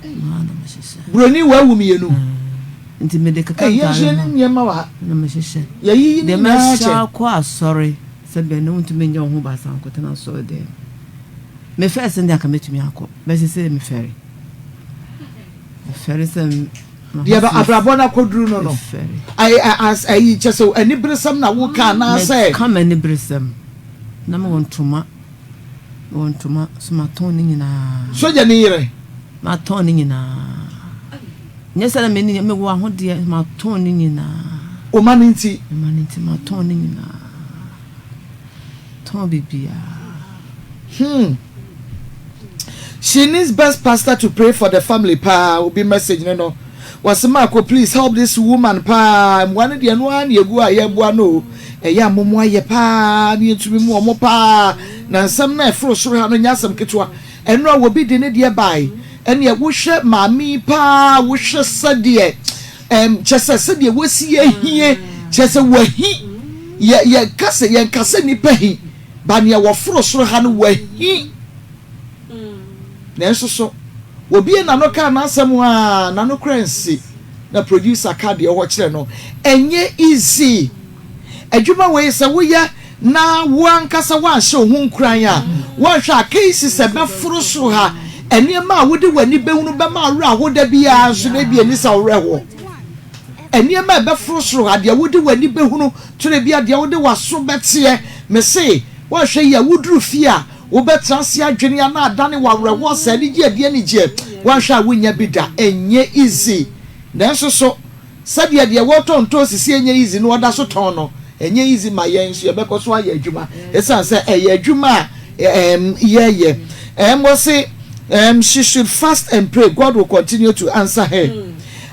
Ɛno ara na mehyehyɛ. Broni wawu mmienu. Nti mede keka ntaare ho. Yɛn nso nneɛma wɔ ha. Na mehyehyɛ. Yɛyiyi ne nyinaa kyɛ. Deɛ mɛhyɛ akɔ asɔre sɛ bɛn na wontumi nyɛ wo ho baasa nkɔtena asɔre dɛm. Me fɛs deɛ anka mɛtumi akɔ. Bɛsɛ sɛ mefɛre. Mefɛre sɛ Deɛ bɛ abrabɔ no akɔduru no no, ayi kyɛ sɛ aniberesɛm na woka anaasɛ. Meka m'aniberesɛm. Na mewɔ ntoma, mewɔ ntoma, so matɔn ne nyinaa. Sogyani yere. Matɔn ne nyinaa. Nyɛ sɛ na menni, mewɔ ahodeɛ, matɔn ne nyinaa. Wo ma no nti. Me ma no nti, matɔn ne nyinaa. Tɔn biribiara. Hmm. She needs best pastor to pray for the family paa obi message no no wɔse Marco please help this woman paa mmoa no deɛ ɛno ara na egu a yɛboa no o ɛyɛ a momo ayɛ paa ne yɛntumi mu ɔmo paa na nsɛm no a ɛforo soro ha no nyɛ asɛm ketewa ɛno a obi de ne deɛ bae ɛneɛ wohwɛ maame yi paa wohwɛ sɛdeɛ ɛm kyɛ sɛ sɛdeɛ wɔsi ahie kyɛ sɛ wahi yɛ yɛka sɛ yɛnka sɛ nipa hi Ba nea wɔforo soro ha no wahi. Nanso so wɔbue n'ano kaa n'asɛm a n'ano koraa nsi na producer ka deɛ ɔwɔ kyerɛ no. Ɛnyɛ easy. Adwuma wei sɛ woyɛ na wo ankasa woanhyɛ wo ho nkuran a, woanhwɛ a cases a ɛbɛforo soro ha, nneɛma a wode w'ani bɛhunu bɛma wo werɛ aho da biara nso no ebia ɛnni sɛ wo werɛ hoɔ. Nneɛma a ɛbɛforo soro ha, deɛ wode w'ani bɛhunu, twerɛ bi a deɛ wode w'aso bɛteɛ. Mese, woanhwɛ yie a, woduru fie a, wobɛtena ase adwene a na adane wo awerɛhoɔ sɛ anigyeɛ adi anigyeɛ. Woanhwɛ a wonnya bi da. Ɛnyɛ easy. Nanso so, sɛdeɛ deɛ wɔtɔn ntoosi sɛ ɛnyɛ easy no ɔda so tɔn no, ɛnyɛ easy ma yɛn nso yɛbɛkɔ so ayɛ adwuma ɛsiane sɛ ɛyɛ adwuma a ɛɛm yɛyɛ. Ɛɛm wɔse ɛɛm she should fast and pray, God will continue to answer her.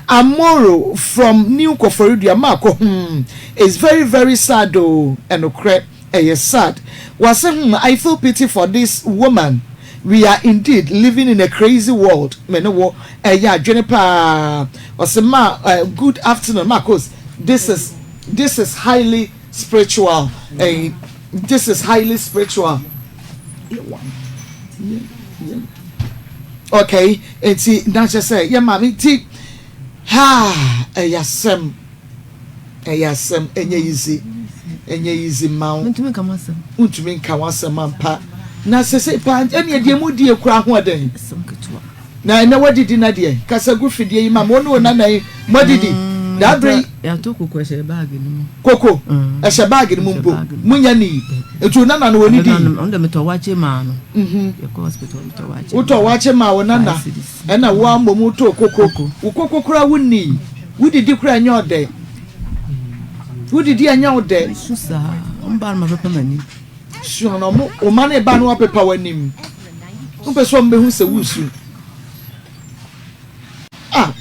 Amoro from new Koforidua maakɔ hmm it's very very sad oo ɛnokorɛ ɛyɛ sad wase hmm I feel pity for this woman we are indeed living in a crazy world me ne wo ɛyɛ adwene paa ɔse ma good afternoon Marcos this is this is highly spiritual eh, this is highly spiritual Okay, nti na kyerɛ sɛ yɛ maame nti haa ɛyɛ asɛm ɛyɛ asɛm ɛnyɛ easy ɛnyɛ easy ma wo Mentumi nka m'asɛm. Wontumi nka w'asɛm ampa na sese paa ɛne deɛ mu die kura ho ɔdɛn Asɛm ketewa. Na ɛnɛ wadidi na deɛ kasa gu fidie yi ma me wo ne wo nana yi moadidi daa berɛ yi. Yɛatɔ koko ɛhyɛ baage no mu. Koko ɛhyɛ baage no mu mpo monya nii nti wo nana no ɔnidi yi. Ɔno deɛ metɔ wakye maa no. Yɛkɔ hospital metɔ wakye. Wotɔ wakye maa wo nana ɛna wo ara mmom wotɔɔ koko wo koko koraa wonnii wodidi koraa ɛnyɛ ɔdɛ wodidi ɛnyɛ ɔdɛ. Mesu saa ɔmo ba no mapepa m'anim. Sua na ɔmo wo mma no reba na woapepa w'anim. Wompɛ sɛ ɔmo behu sɛ wuresu. Ah,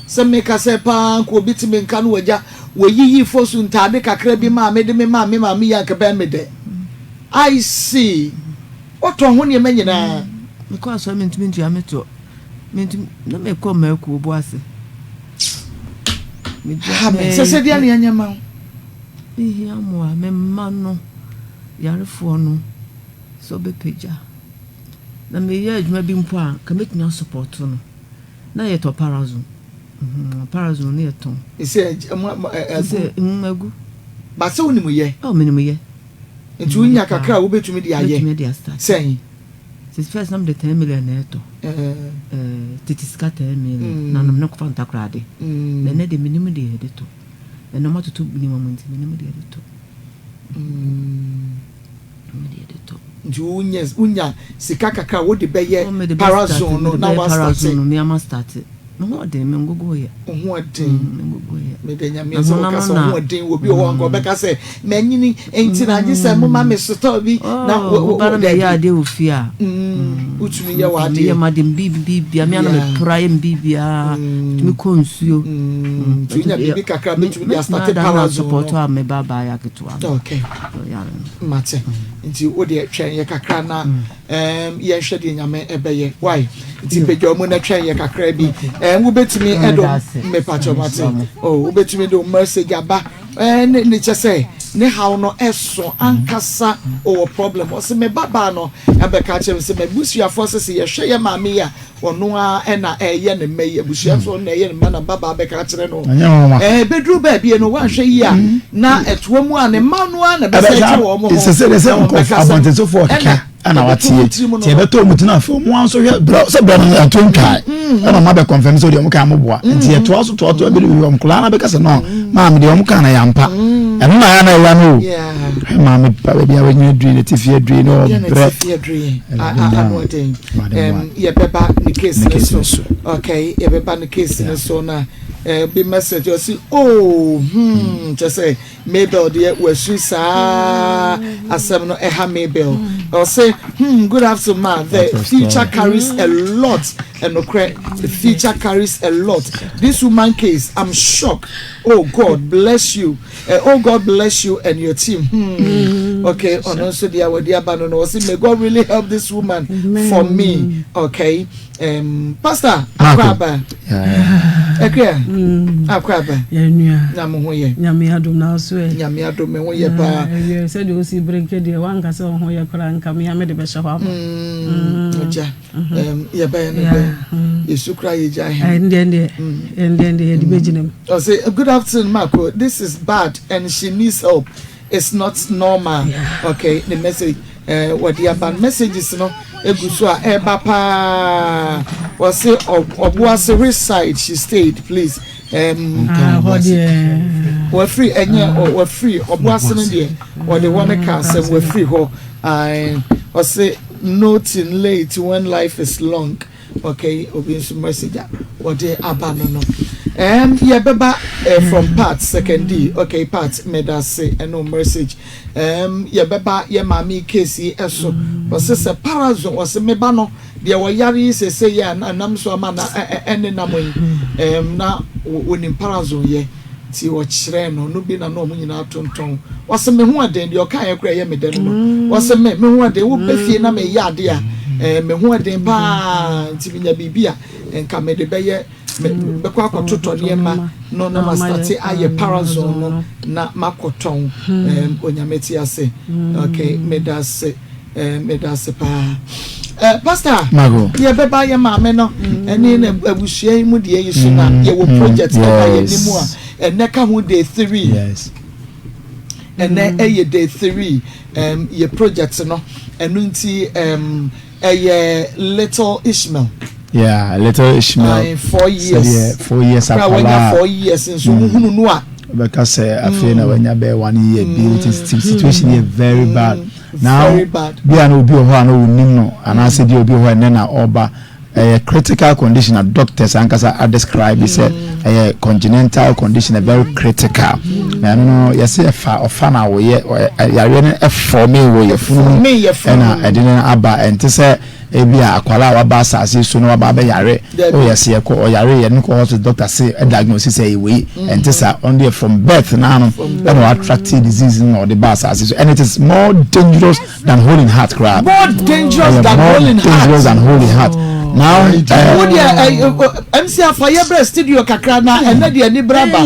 sɛ meka sɛ paa nka obi te me nka no wagya wɔyiyi fosu ntaade kakra bi maa me de me maa me maame yi anka bɛyɛ me dɛ. I see. Wɔtɔn ho nneɛma nyinaa. Mekɔ asɔre mentumi ntua me toɔ. Mentumi na mekɔ mmakuo bo ase. Ha me sɛ sɛ deɛ ne ɛnyɛ ma wo. Mehia mmoa, me mma no, yarefoɔ no, sɛ ɔbɛpagya. Na meyɛ adwuma bi mpo a, nka mɛtumi asopɔto no. Na yɛtɔ parazone. Parazone no yɛ tɔn. Sɛ ɛgu. Sɛ agu. Ba sɛ wonim yɛ. Oh, menim yɛ. Nti wonya kakra a wobɛtumi de ayɛ. Mɛtumi de astart. Sɛn? Sɛ first na mede 10 million na ɛtɔ. Tete sika 10 million. Na nom ne kɔfa ntakorade. Na ɛnɛ de menim deɛ yɛde tɔ. Ɛnɛ ɔmo atoto nneɛma mu nti menim deɛ yɛde tɔ. Menim deɛ yɛde tɔ. Nti wonya wonya sika kakra a wode bɛyɛ parazone no na woastarte. Parazone no me ama starte. Me ho ɔden me ngogo yɛ. Wo ho ɔden. Me ngogo yɛ. Meda Nyame ase woka sɛ wo ho ɔden wɔ bi wɔ hɔ anka ɔbɛka sɛ manyini nti na agye sɛ moma me sotɔɔ bi na wo ba na meyɛ adeɛ wɔ fie a. Wotumi yɛ w'adeɛ. Meyɛ m'adeɛ me biribi me ana mepra yɛ me biribiara tumi kɔ nsuo. Nti wonya biribi kakra bɛtumi de astarte parazone no. Support a me ba baayɛ aketewa no. Okay. Mate. Nti wo deɛ twɛn yɛ kakra na um, yɛnhwɛ deɛ Nyame ɛbɛyɛ. Why? Nti pagya mu na twɛn yɛ kakra bi. Um, wobɛtumi ɛde mepakyɛ mate. Oh, wobɛtumi de message aba. Eh, ne ne kyɛ sɛ ne haw no ɛso ankasa ɔwɔ problem. Ɔsɛ me babaa no ɛbɛka kyerɛ me sɛ m'abusuafoɔ sɛ sɛ yɛhwɛ yɛ maame yi a Ɔno ara na ɛreyɛ ne mma yi, abusua nso ɔno na ɛyɛ ne mma na mmabaa bɛka akyerɛ no. Ɛbɛduru baabi no, woanhwɛ yie a, na ɛtoa mu a ne mma no ara na ɛbɛsɛ atwa wɔn ho. Ɛsɛ sɛ sɛ nkurɔfo abɔntensofoɔ keka ɛna wateɛ nti ɛbɛtɔ wɔn ti na afei wɔn nso hwɛ brɛ sɛ brɛ no ɛto ntwae ɛna wɔn abɛ kɔnfɛm sɛ deɛ wɔn kan mo boa nti ɛtoa so toa toa bi de wɔn nkɔla na bɛka sɛ no maame deɛ wɔn kan na yɛ ampa ɛno na yɛ na ɛyɛ no o maame pa baabi a wɔnyina duri ne ti fi aduri ne ɔbrɛ Yɛbɛba ne case no so okay yɛbɛba ne case no so na eh, bi message ɔsi oh hmm kyɛ sɛ Mabel deɛ wasu saa asɛm no ɛha Mabel ɔsi hmm good afternoon ma the future carries a lot ɛnokorɛ the future carries a lot this woman case I'm shocked oh God bless you. Eh, oh God bless you and your team. Hmm. Okay, ɔno nso deɛ wɔde aba no no ɔsi may God really help this woman Amen. for me. Okay, Pastor Akwaba. Akua. Akwaba. Na mo ho yɛ. Nyame adom na so ɛ. Nyame adom me ho yɛ paa. Ɛyɛ sɛ deɛ osi bere nke deɛ wanka sɛ ɔho yɛ koraa nka me ame de bɛhyɛ hɔ ama. Ɔgya. Yɛbɛyɛ no dɛn? Yɛsu koraa yɛgya he. Ɛndeɛ deɛ ɛndeɛ deɛ yɛde bɛgyina mu. Ɔse good afternoon Marco, this is bad and she needs help, it's not normal. Okay, ne message eh, wɔde aba no messages no egu so a ɛreba paa. Ɔse ɔboase which side she stayed please. Hɔ deɛ. Wafiri ɛnyɛ wafiri ɔboase no deɛ wɔde hɔ no ka asɛm wafiri hɔ. Ɔse noting late when life is long. Okay, obi nso message a wɔde aba no no. Yɛbɛba from part second D. Okay, part medase ɛno message. Yɛbɛba yɛ maame case yi ɛso. Ɔse sɛ parazone ɔse meba no deɛ ɔyare yi sese yi a nam so ama na ɛne nam yi. Na wɔnim parazone yɛ. Nti ɔkyerɛɛ no, no bi na na wɔn nyinaa tontɔn. Ɔse me ho ɛden, deɛ ɔkaeɛ koraa ɛyɛ me dɛ no no. Ɔse me, me ho ɛden, wobɛ fie na meyɛ adeɛ a, eh, me ho ɛden paa, nti menya biribi a, nka mede bɛyɛ, me, bɛkɔ akɔtotɔ nneɛma no na mastate ayɛ parazone no na makɔtɔn. Eh, Onyame te ase. Okay, meda ase. Eh, meda ase paa. Eh, Pastor, yɛbɛba yɛ maame no ɛne na abusua yi mu deɛ yi so na yɛwɔ project ɛda yɛn anim a ɛnɛ ka ho day 3. Ɛnɛ ɛyɛ day 3 yɛ project no ɛno nti ɛyɛ little Ishmael. Yeah, little Ishmael. 4 years. Sɛdeɛ 4 years akwadaa. Wanya 4 years nso wohunu no a. Bɛka sɛ afei na wanya bɛyɛ one year bi situation yɛ very bad. Now bi a na obi wɔ hɔ a na onim no anaasɛ bi obi wɔ hɔ a ɛnɛ na ɔba, ɛyɛ critical condition a doctors ankasa a describe sɛ ɛyɛ congenital condition, a very critical. Na ɛno no yɛsɛ ɛfa ɔfa na wɔyɛ yareɛ no ɛfɔme wɔ yɛfunu mu ɛna ɛde no aba. Ɛnte sɛ ebi a akwalaa a waba asase so na waba abɛyare o, yɛsɛ yɛkɔ ɔyare yɛ no kɔ hospital, doctor se ɛdiagnose sɛ ɛyɛ wei. Ɛnte saa, ɔno deɛ from birth naa no ɛna wa attract disease no na ɔde ba asase so, and it is more dangerous than hole in heart koraa. More dangerous than more hole in heart. Dangerous than hole in heart now. Wo deɛ MC afa yɛ brɛ studio kakra na ɛnɛ deɛ ani bra ba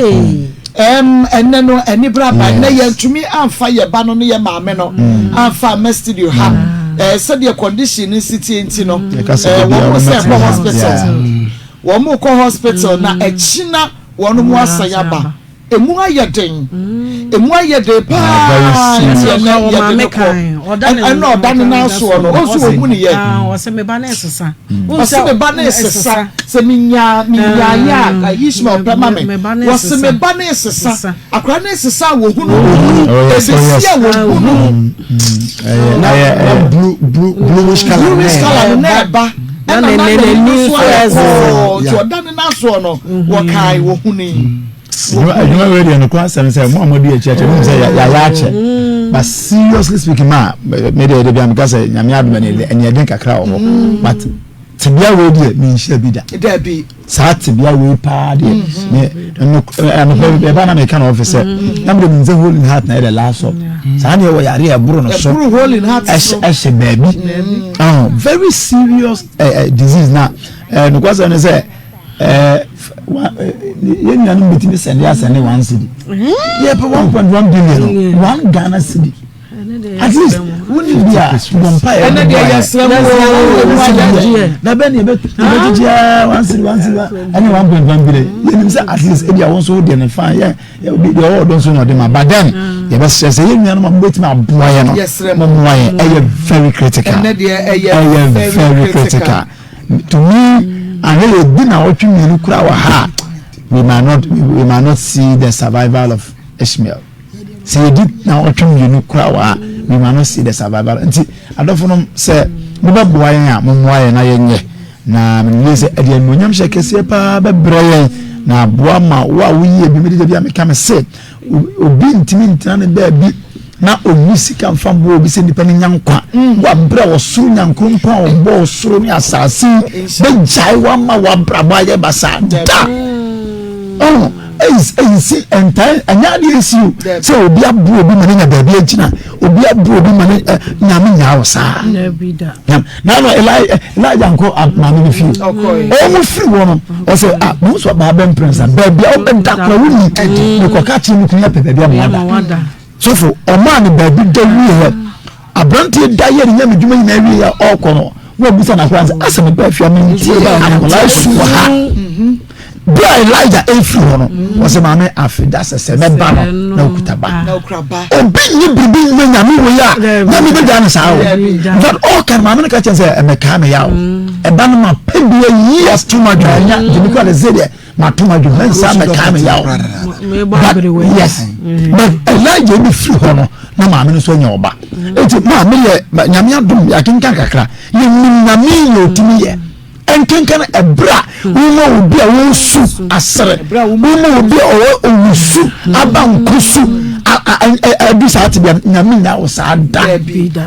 ɛnɛ no ani bra ba. Ɛnɛ yɛntumi amfa yɛ ba no ne yɛ maame no amfa ama studio ha sɛdeɛ condition no si tie nti no wɔn mo sɛ ɛkɔ hospital. Wɔn kɔ hospital na ɛkyina wɔn mo asan aba. Emu ayɛ den. Emu ayɛ den paa nti ɛnɛ yɛde no kɔ. Ɛna ɔda ne nan soɔ no, ɔnso ɔhu ne yɛ. Ɔsɛ me ba no ɛsesa. Ɔsɛ me ba no ɛsesa. Sɛ menyaa menyaeɛ a Ishmael pɛ ma me. Wɔsɛ me ba no ɛsesa. Akwadaa no ɛsesa a wɔhu no. Ɛbɛsi a wɔhu no. Bluish colour no na ɛba. Ɛna na n'ani nso ayɛ kɔɔ. Nti ɔda ne nan soɔ no, wɔkae wɔhu ne. Adwuma wei deɛ nokora asɛm sɛ mo a modi akyi akyɛ mo sɛ yɛayɛ akyɛ, but seriously speaking, ma me deɛ de bia meka sɛ Nyame adom ɛne ɛden kakra wɔ hɔ, but tebea wei deɛ menhyia bi da. Saa tebea wei paa deɛ, anɔpɛ ɛba na meka na ɔfɛ sɛ na mede menim sɛ hole in heart na yɛ the last stop. Saa deɛ wɔ yare a ɛboro no so ɛhyɛ baabi, very serious disease na nokora sɛ ne sɛ yɛn nuanom bitumi sɛnde asɛnde 1 cedi, yɛpɛ 1.1 billion, 1 Ghana cedi at least. Woni bi a bɔ mpa yɛ. Ɛnɛ deɛ yɛsrɛ mo. Na bɛ ne yɛbɛgyegye a 1 cedi, 1 cedi ɛne 1.1 billion, yɛnim sɛ at least ebi a wɔn nso deɛ ne fa yɛ deɛ ɔwɔ ɔdɔ nso na ɔde ma, but then yɛbɛsrɛ sɛ yɛn nuanom a mobɛtumi aboa yɛ no, mo mmoa yɛn. Ɛyɛ very critical. Ɛnɛ deɛ ɛyɛ ɛyɛ very critical to me. Ahwɛ yɛ bi na ɔtwe mmienu kura wɔ ha, we might not see the survival of Ishmael. Sɛ yɛdi na ɔtwe mmienu kura wɔ ha, we might not see the survival. Nti adɔfo no, sɛ mobɛboa yɛn a, mommoa yɛn na yɛnyɛ na menim sɛ ɛde animuonyam hyɛ kɛseɛ paa bɛbrɛ yɛn na aboa ma wo a woyie bi. Mede da bi a meka me sɛ obi ntumi ntena ne baabi na ɔnni sika mfa mboa obi sɛ nipa no nya nkwa. Wabrɛ wɔ soro Nyankoropɔn a ɔbɔɔ soro ne asase bɛgyae wama wabrabɔ ayɛ basaa da. Ɔho ɛnsi ɛntae, ɛnyɛ adeɛ ɛsi o sɛ obi aboa obi ma ne nya baabi agyina, obi aboa obi ma ne Nyame nyaa wo saa. Na no Elijah nkɔ maame no fie, ɔmo firi hɔ no, ɔsɛ ah, mo nso ɔbaa bɛ mprɛnsa baabi a ɔbɛda kora wonni, mekɔka kyerɛ me kunu yɛ pɛ baabi a mo wada. Sɔfo ɔmaa ne baabi da wie hɔ, aberanteɛ da yɛ ne nyame dwuma nyinaa wie a ɔrekɔ no, na ɔbusa n'akora sɛ asɛ meba afia mentie akwadaa su wɔ ha. Bere a Elijah efiri hɔ no, ɔsɛ maame afe da sɛ sɛ mɛba no na okuta ba. Obi nye biribi nye Nyame wei a Nyame bɛgya no saa o. In fact, ɔka no maame no ka kyɛn sɛ ɛmɛkaa me yaw ɛba no ma pɛ bi ayi atom adwuma nya gyimi kora de sɛ deɛ matom adwuma mɛnsa mɛkaa me yaw. But yes, but Elijah bi firi hɔ no na maame no nso anya ɔba. Eti maame yɛ Nyame adom yɛakenkan kakra, yɛnim Nyame yɛ otumi yɛ nkenkan ɛberɛ a woma obi a wɔresu asere, woma obi a ɔwɔ owusu aba nkosu adu saa tebea. Nyame nya wo saa da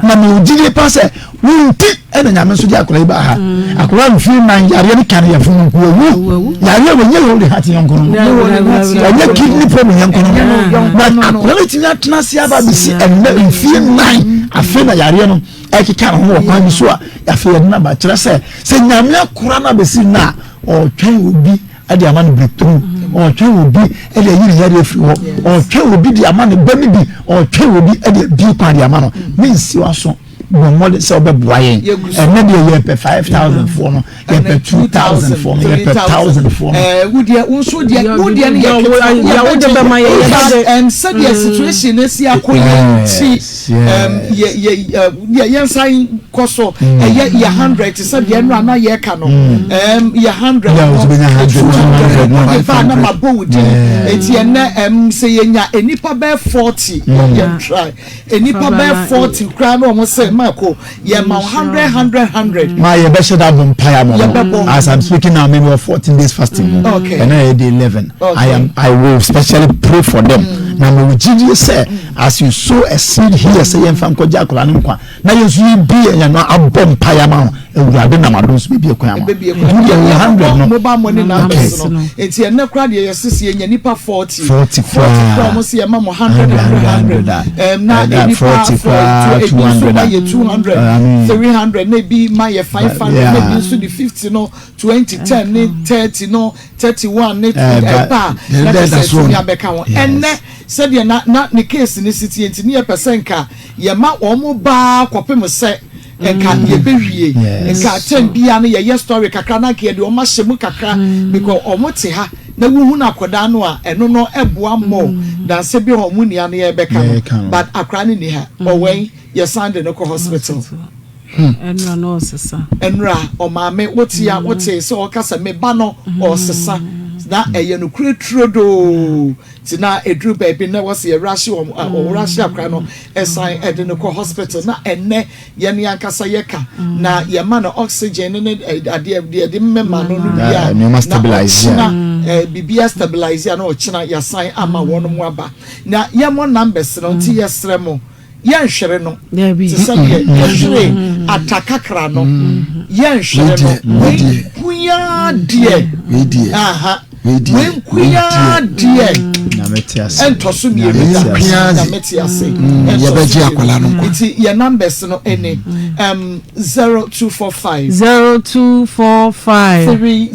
na mewɔ gyidie pa sɛ wonti ɛna Nyame nso de akwadaa yi ba ha. Akwadaa mfiri nan yareɛ no ka no yɛfo no nko wawu yareɛ wɔnyɛ hole heart yɛnko no, wɔnyɛ kidney problem yɛnko no, but akwadaa no tumi atena ase aba bɛsi ɛnnɛ mfie 4. Afei na yareɛ no ɛkeka ne ho wɔ kwan bi so a afei yɛde no aba. Kyerɛ sɛ sɛ Nyame akora no abɛsi no a, ɔretwɛn obi de ama no breakthrough, ɔretwɛn obi de ayi ne yareɛ afiri hɔ, ɔretwɛn obi de ama ne ba no bi, ɔretwɛn obi de abie kwan de ama no. Mensi w'aso, bɔ mmɔden sɛ wobɛboa yɛn. Ɛnɛ deɛ yɛpɛ 5,000 foɔ no, yɛpɛ 2,000 foɔ no, yɛpɛ 1,000 foɔ no. Wodeɛ wo nso deɛ wodeɛ no yɛ ketewa yɛbɛgye sɛdeɛ situation no si akɔ yɛ nti yɛ yɛnsan kɔ so ɛyɛ yɛ 100 te sɛ deɛ nnora na yɛka no, yɛ 100 no, 200 ɛba na ma bɔ wo din. Eti ɛnɛ sɛ yɛnya nipa bɛɛ 40, yɛn try nipa bɛɛ 40 koraa na wɔn sɛ mako yɛ ma 100 100 100. Maa yɛ bɛ hyɛ da bɔ mpaeɛ ama no. As I'm speaking now, maybe wɔ 14 days fasting mu, ɛna yɛ day 11. I will specially pray for them na mo gyidie sɛ as you sow a seed here sɛ yɛn fa nkɔgye akwadaa no nkwa na yɛn nso yɛ bi yɛn no abɔ mpaeɛ ama ho, Awurade nam adom so bɛbie kwan ama nti deɛ yɛ 100 no. Mobile money numbers no, nti ɛnɛ koraa deɛ yɛsisi yɛnya nipa 40. 40. 40 koraa, ɔmo si yɛma mo 100 100 100 na nipa 40, ebi nso ma yɛ 200, 300, na ebi ma yɛ 500, na ebi nso de 50 no, 20, 10 ne 30 no, 31 ne ɛba a na kyerɛ sɛ tumi abɛka ho. Ɛnɛ sɛdeɛ na ne case ne si tie nti ne yɛpɛ sɛ nka yɛma wɔn baa kɔpem sɛ. Nka yɛbɛwie. Nka term biara no yɛyɛ story kakra na nka yɛde wɔn ahyɛ mu kakra because wɔn te ha na wohunu akwadaa no a ɛno no ɛboa more than sɛ bi a wɔn nua no yɛbɛka no but akwadaa no nni ha ɔwɛn yɛsan de no kɔ hospital. Ɛnura na ɔsesa. Ɛnura ɔmaame wote a wote sɛ ɔka sɛ me ba no ɔsesa na ɛyɛ no kure turodoo ti na eduru baabi na ɛwɔ sɛ yɛwurahye wɔn ɔwurahye akora no ɛsan ɛde no kɔ hospital na ɛnɛ yɛn ankasa yɛka na yɛma no oxygen ne ne adeɛ deɛ yɛde mmɛma no no wie a na ɔkyena biribiara stabilize a na ɔkyena yɛasan ama wɔn mo aba na yɛmmɔ numbers no nti yɛsrɛ mo yɛnhwere no te sɛ deɛ yɛhwere atakakra no yɛnhwere no wei nkoaa deɛ aha wei nkoaa deɛ ɛntɔ so mmienu da Nyame te ase yɛbɛgye akwadaa no nkwa nti yɛ numbers no ɛne 0245 0245 30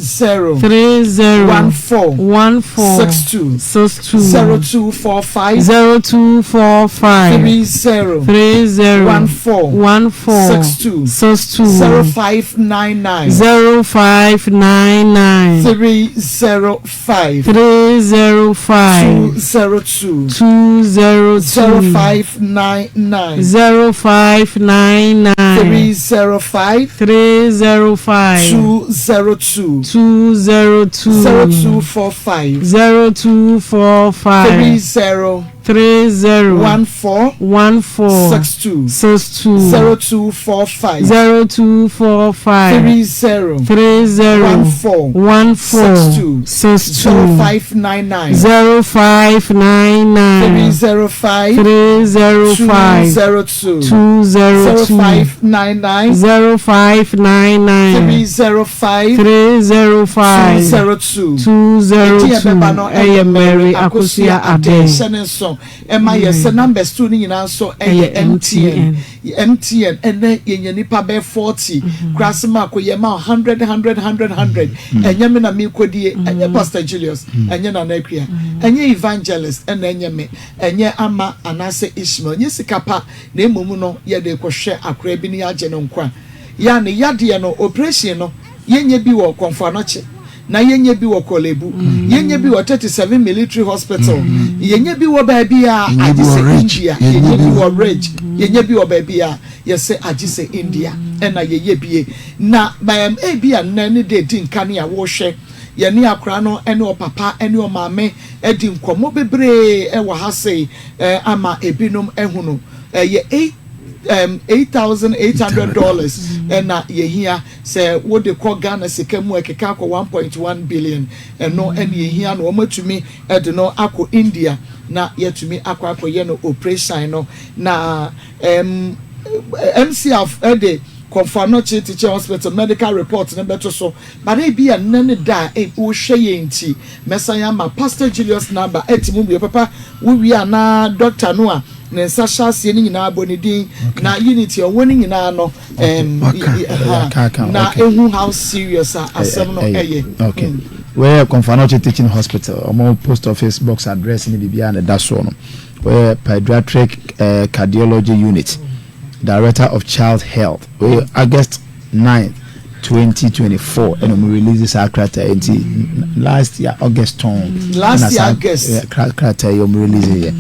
30 14 14 62 62 0245 0245 30 30 14 14 62 62 0599 0599 305 305 202 202 0599 0599 305 305 202 202 0245 0245 30 30 14 14 62 62 0245 0245 30 30 14 14 62 62 0599 0599 305 305 202 202 0599 0599 305 305 202 202 ɛbɛba no ɛyɛ Mary Akosua Adeh. Hyɛ ne nso ɛma yɛ sɛ numbers two no nyinaa nso ɛyɛ Ɛyɛ MTN MTN. Ɛnɛ yɛnya nipa bɛyɛ 40 kurase maako yɛ ma 100 100 100 100. Ɛnyɛ me na meekɔdie, ɛnyɛ Pastor Julius, ɛnyɛ Nana Akua, ɛnyɛ evangelist, ɛna ɛnyɛ me, ɛnyɛ Ama anaasɛ Ishmael, ɛnyɛ sika pa na mmom no yɛde kɔhwɛ akora bi ne yɛagye no nkwa. Yɛ ne yadeɛ no operation no yɛnyɛ bi wɔ Kɔmfo Anɔkye na yɛnyɛ bi wɔ Korle Bu, yɛnyɛ bi wɔ 37 Military Hospital, yɛnyɛ bi wɔ baabi a Yɛnyɛ agye bi wɔ sɛ Ridge. India. Yɛnyɛ Yɛnyɛ bi bi wɔ Ridge, yɛnyɛ bi wɔ baabi a yɛsɛ agye sɛ India ɛna yɛyɛ bie na bɛm ebi a nnɛ ne de di nka ne a wɔrehwɛ yɛne akora no ɛne ɔpapa ɛne ɔmaame ɛdi nkɔmmɔ bebree ɛwɔ ha sei ama ebinom ɛhunu ɛyɛ $8,800 ɛna yɛhia sɛ wode kɔ Ghana sika mu ɛkeka akɔ 1.1 billion. Ɛno ɛna yɛhia no wɔn atumi ɛde no akɔ India na yɛtumi akɔ akɔyɛ no operation no na MCF ɛde Kɔmfo Anɔkye Teaching Hospital medical report ne bɛto so, but ebi a nnɛ ne da a wohwɛ yɛn nti mɛsan ama Pastor Julius number ɛti mu wie papa wowie anaa doctor no a ne nsa hyɛ aseɛ no nyinaa bɔ ne din na unity ɔwɔ no nyinaa no na ehu how serious a asɛm no ɛyɛ. Okay, wɔyɛ Kɔmfo Anɔkye Teaching Hospital, ɔmo post office box address ne biribiara na ɛda soɔ no. Wɔyɛ pediatric cardiology unit, director of child health. Wɔyɛ August 9, 2024 ɛna ɔmo release saa krataa, nti last year August tɔn. Last year August. Krataa yi ɔmo release yɛ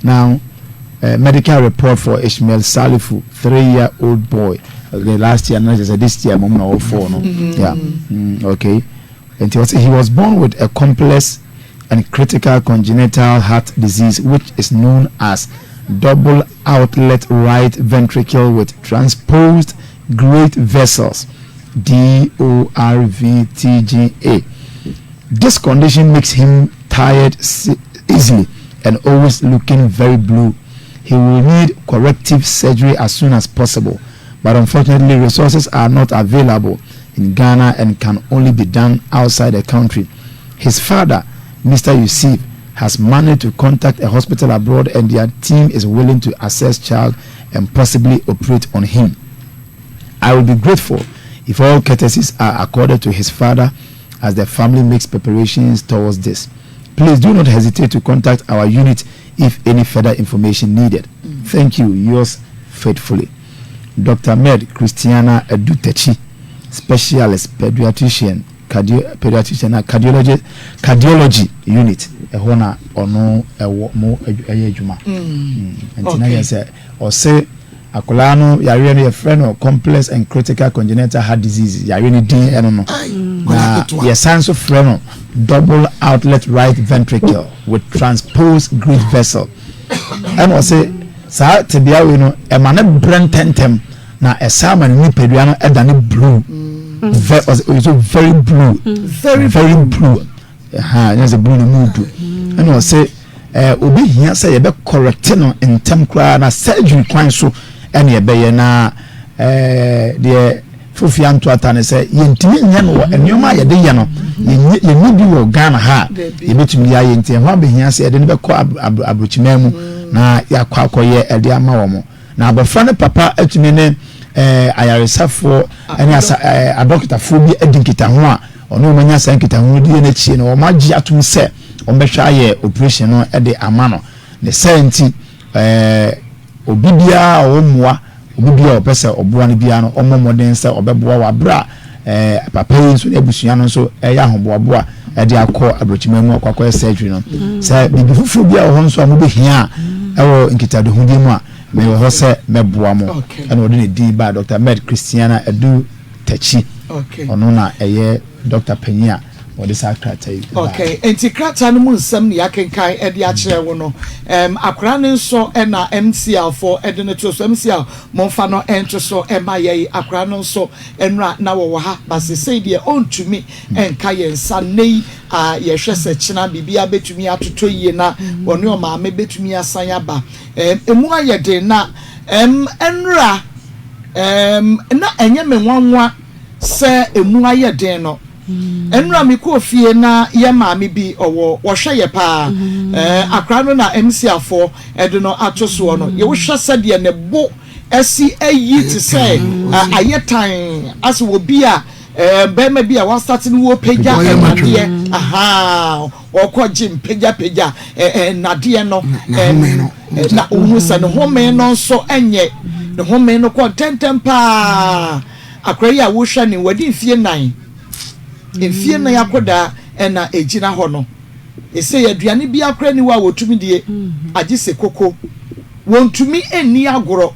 now. Medical report for Ishmael Salifu, 3-year-old boy. Okay, last year, not just this year, mom na four no. Yeah. Okay. And he was born with a complex and critical congenital heart disease, which is known as double outlet right ventricle with transposed great vessels, D O R V T G A. This condition makes him tired easily and always looking very blue. He will need corrective surgery as soon as possible, but unfortunately, resources are not available in Ghana and can only be done outside the country. His father, Mr. Yusuf, has managed to contact a hospital abroad and their team is willing to assess child and possibly operate on him. I will be grateful if all courtesies are accorded to his father as the family makes preparations towards this. Please do not hesitate to contact our unit if any further information needed. Thank you. Yours faithfully. Doctor Med Christiana Adu Takyi, Specialist Pediatrician, Cardio Pediatrician na Cardiology Cardiology Unit, ɛhɔ na ɔno ɛwɔ mo ɛyɛ adwuma. Nti na yɛ sɛ ɔse akwadaa no yareɛ no yɛfrɛ no complex and critical congenital heart disease yareɛ no din ɛno no na yɛsan nso frɛ no double outlet right ventricle with transposed great vessel ɛna ɔse saa tebea wei no ɛma no brɛ ntɛntɛm na ɛsan ma ne nipadua no ɛdane blue very ɔsɛ very blue very very blue ɛha ɛnyɛ sɛ blue no mu du ɛna ɔsɛ ɛɛ obi hia sɛ yɛbɛ correct no ntɛm koraa na surgery kwan so ɛna yɛbɛyɛ na ɛɛ deɛ fofi anto ata ne sɛ yɛntumi nyɛ no wɔ nneɛma a yɛde yɛ no yɛnyɛ bi wɔ Ghana ha a yɛbɛtumi de ayɛ nti ɛho abɛhia sɛ yɛde no bɛkɔ aburokyiman mu na yɛakɔ akɔyɛ ɛde ama wɔn na abɔfra no papa atumi ne ɛɛ ayaresafoɔ ɛne asa ɛɛ adɔkotafoɔ bi adi nkitaho a ɔno wɔn anya saa nkitaho no di n'akyi no wɔn agye atum sɛ wɔn bɛhwɛ ayɛ operation no ɛde ama no ne sɛ nti ɛɛ obi biara a ɔwɔ mmoa obi biara a ɔpɛ sɛ ɔboa no biara no ɔmmɔ mmɔden sɛ ɔbɛboa wɔ abere a ɛɛ papa yi nso ne abusua no nso ɛyɛ ahoboaboa ɛde akɔ aburokyiman mu akɔ akɔyɛ surgery no sɛ biribi foforɔ bi a wɔ hɔ nso a mobɛhia a ɛwɔ nkitahodie mu a mewɔ hɔ sɛ mɛboa mo ɛna ɔde ne din ba Dr. Med Christiana Adu Takyi ɔno na ɛyɛ Dr. panyin a wɔde saa krataa yi baa. Okay, nti krataa no mu nsɛm ne yɛakenkan de akyerɛ wo no. Akwaraa no nso na MCL foɔ de no to so. MCL, momfa no nto so ma yɛn. Akwaraa no nso nnora na wɔwɔ ha, but sesei deɛ ɔntumi nka yɛn nsa nnɛ yi. A yɛhwɛ sɛ kyena biribiara bɛtumi atotɔ yie na wɔne ɔmaame bɛtumi asan aba. Emu ayɛ den na nnora na ɛnyɛ me nwanwa sɛ emu ayɛ den no. Nnora mekɔɔ fie na yɛ maame bi ɔwɔ wɔhwɛ yɛ paa. Akwaraa no na MCAfoɔ de no ato soɔ no. Wohwɛ sɛdeɛ ne bo asi ayi te sɛ ayɛ tan asɛ obi a bɛrima bi a wasate no wɔpagya nnadeɛ ahaa ɔkɔ gym pagyapagya nnadeɛ no na wohu sɛ ne home no nso nyɛ ne home no kɔ ntɛntɛm paa. Akora yi a wohwɛ no wadi mfie nnan mfie nnan akɔdaa ɛna ɛgyina hɔ no ɛsɛ aduane bi akora ni hɔ a wɔtumi die agye sɛ koko wɔntumi nni agorɔ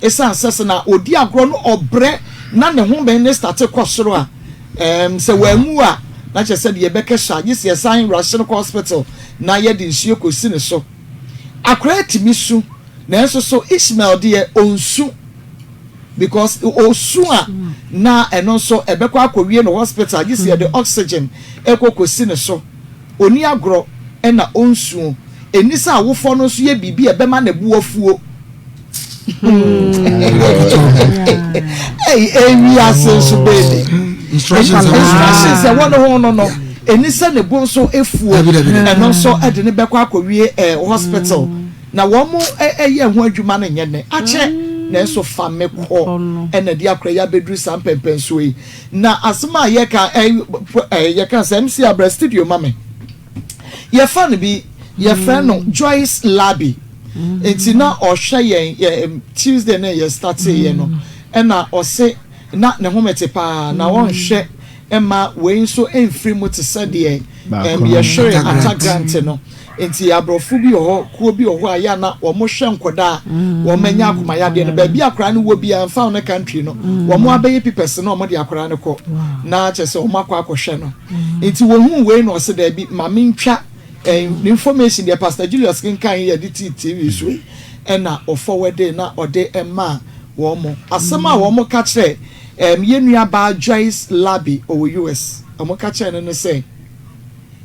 ɛsiane sɛ sɛ na ɔdi agorɔ no ɔbrɛ na ne ho bɛn ne starte kɔ soro a sɛ wanwu a na kyerɛ sɛ deɛ yɛbɛkɛ so a gye sɛ yɛsan rush no kɔ hospital na yɛde nsuo kɔsi ne so. Akwaraa tumi su nanso so Ishmael deɛ ɔnsu because ɔsu a na ɛno nso ɛbɛkɔ akɔwie no hospital gye sɛ yɛde oxygen ɛkɔ kɔsi ne so. Ɔni agorɔ ɛna ɔnsuo. Ɛni sɛ awofoɔ no nso yɛ biribi a ɛbɛma ne bo afuo. Ɛyi ewiase nso baby. Instructions ɛwɔ ne ho no no ɛni sɛ ne bo nso efuo ɛno nso ɛde ne bɛkɔ akɔwie ɛɛ hospital na wɔn mo ɛyɛ ho adwuma no nyɛ ne akyɛ nanso fa me kɔ ɛna de akora yi abɛduru saa mpɛmpɛnsoɔ yi na asɛm a yɛka ɛɛ yɛka sɛ MC abra studio ma me yɛfa no bi yɛfrɛ no Joyce Labi nti na ɔhwɛ yɛn yɛ Tuesday na yɛ start yɛ no ɛna ɔse na ne ho mete paa na ɔnhwɛ ɛma wei nso mfiri mu te sɛ deɛ yɛhwere Ata Grant no nti aborɔfo bi wɔ hɔ kuo bi wɔ hɔ a yɛ ana wɔn hwɛ nkɔdaa wɔn anya akomayadeɛ no baabi akwaraa no wɔ biara nfa wɔn country no wɔn abɛyɛ papers na wɔn de akwaraa no kɔ na kyerɛ sɛ wɔn akɔ akɔhwɛ no nti wɔn hu wei na ɔsɛ daabi maame ntwa ne information deɛ Pastor Julius kenkan yɛ de ti TV so yi ɛna ɔfɔwɛde na ɔde ɛma wɔn mo asɛm a wɔn ka kyerɛ yɛn nua baa Joyce Labi ɔwɔ US wɔn ka kyerɛ no no sɛ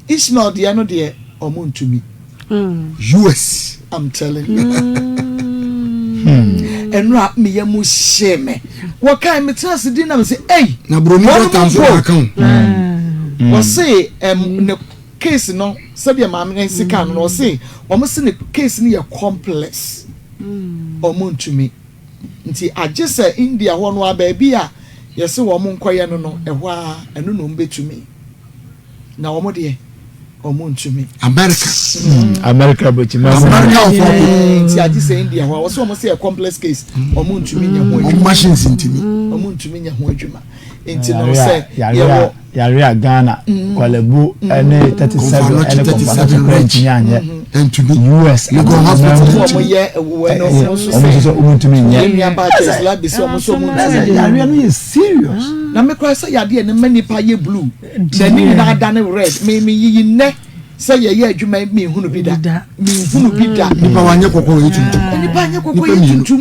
Ishmael deɛ no deɛ ɔmo ntumi. US. I'm telling you. Ɛnura meyɛ mu hyee me. Wɔkae me tena ase di na me sɛ ɛy. Na buroni dɔkta nso na aka ho. Wɔse ne case no sɛdeɛ maame no si ka no wɔse wɔn se ne case no yɛ complex. Ɔmo ntumi. Nti agye sɛ India hɔ no a baabi a yɛse wɔn nkɔyɛ no no ɛhɔ a ɛno na wɔn bɛtumi. Na wɔn deɛ. Ɔmo ntumi. America. America brokyima mu. America of all people. Nti agye sɛ India hɔ a wɔsɛ ɔmo sɛ yɛ complex case ɔmo ntumi nyɛ ho adwuma. Ɔmo machines ntumi. Ɔmo ntumi nyɛ ho adwuma. Nti no sɛ yɛwɔ. Yare a Ghana, Korle Bu ne 37 ne Komfo Anokye koraa ntumi anyɛ. Ntumi. US Legon hospital ɔmo ntumi. yɛ wɔ no ɔmo nso ɔmo nso sɛ ɔmo ntumi nyɛ. Yɛn nua baa Joyce Labi sɛ ɔmo nso ɔmo ntumi. Yareɛ no yɛ serious. Na me koraa sɛ yadeɛ no ma nipa yɛ blue n'ani nyinaa dane red me me yiyi nnɛ sɛ yɛyɛ adwuma yi menhunu bi da menhunu bi da. Nipa wanyɛ kɔkɔɔ yɛ tuntum. Nipa anyɛ kɔkɔɔ yɛ tuntum.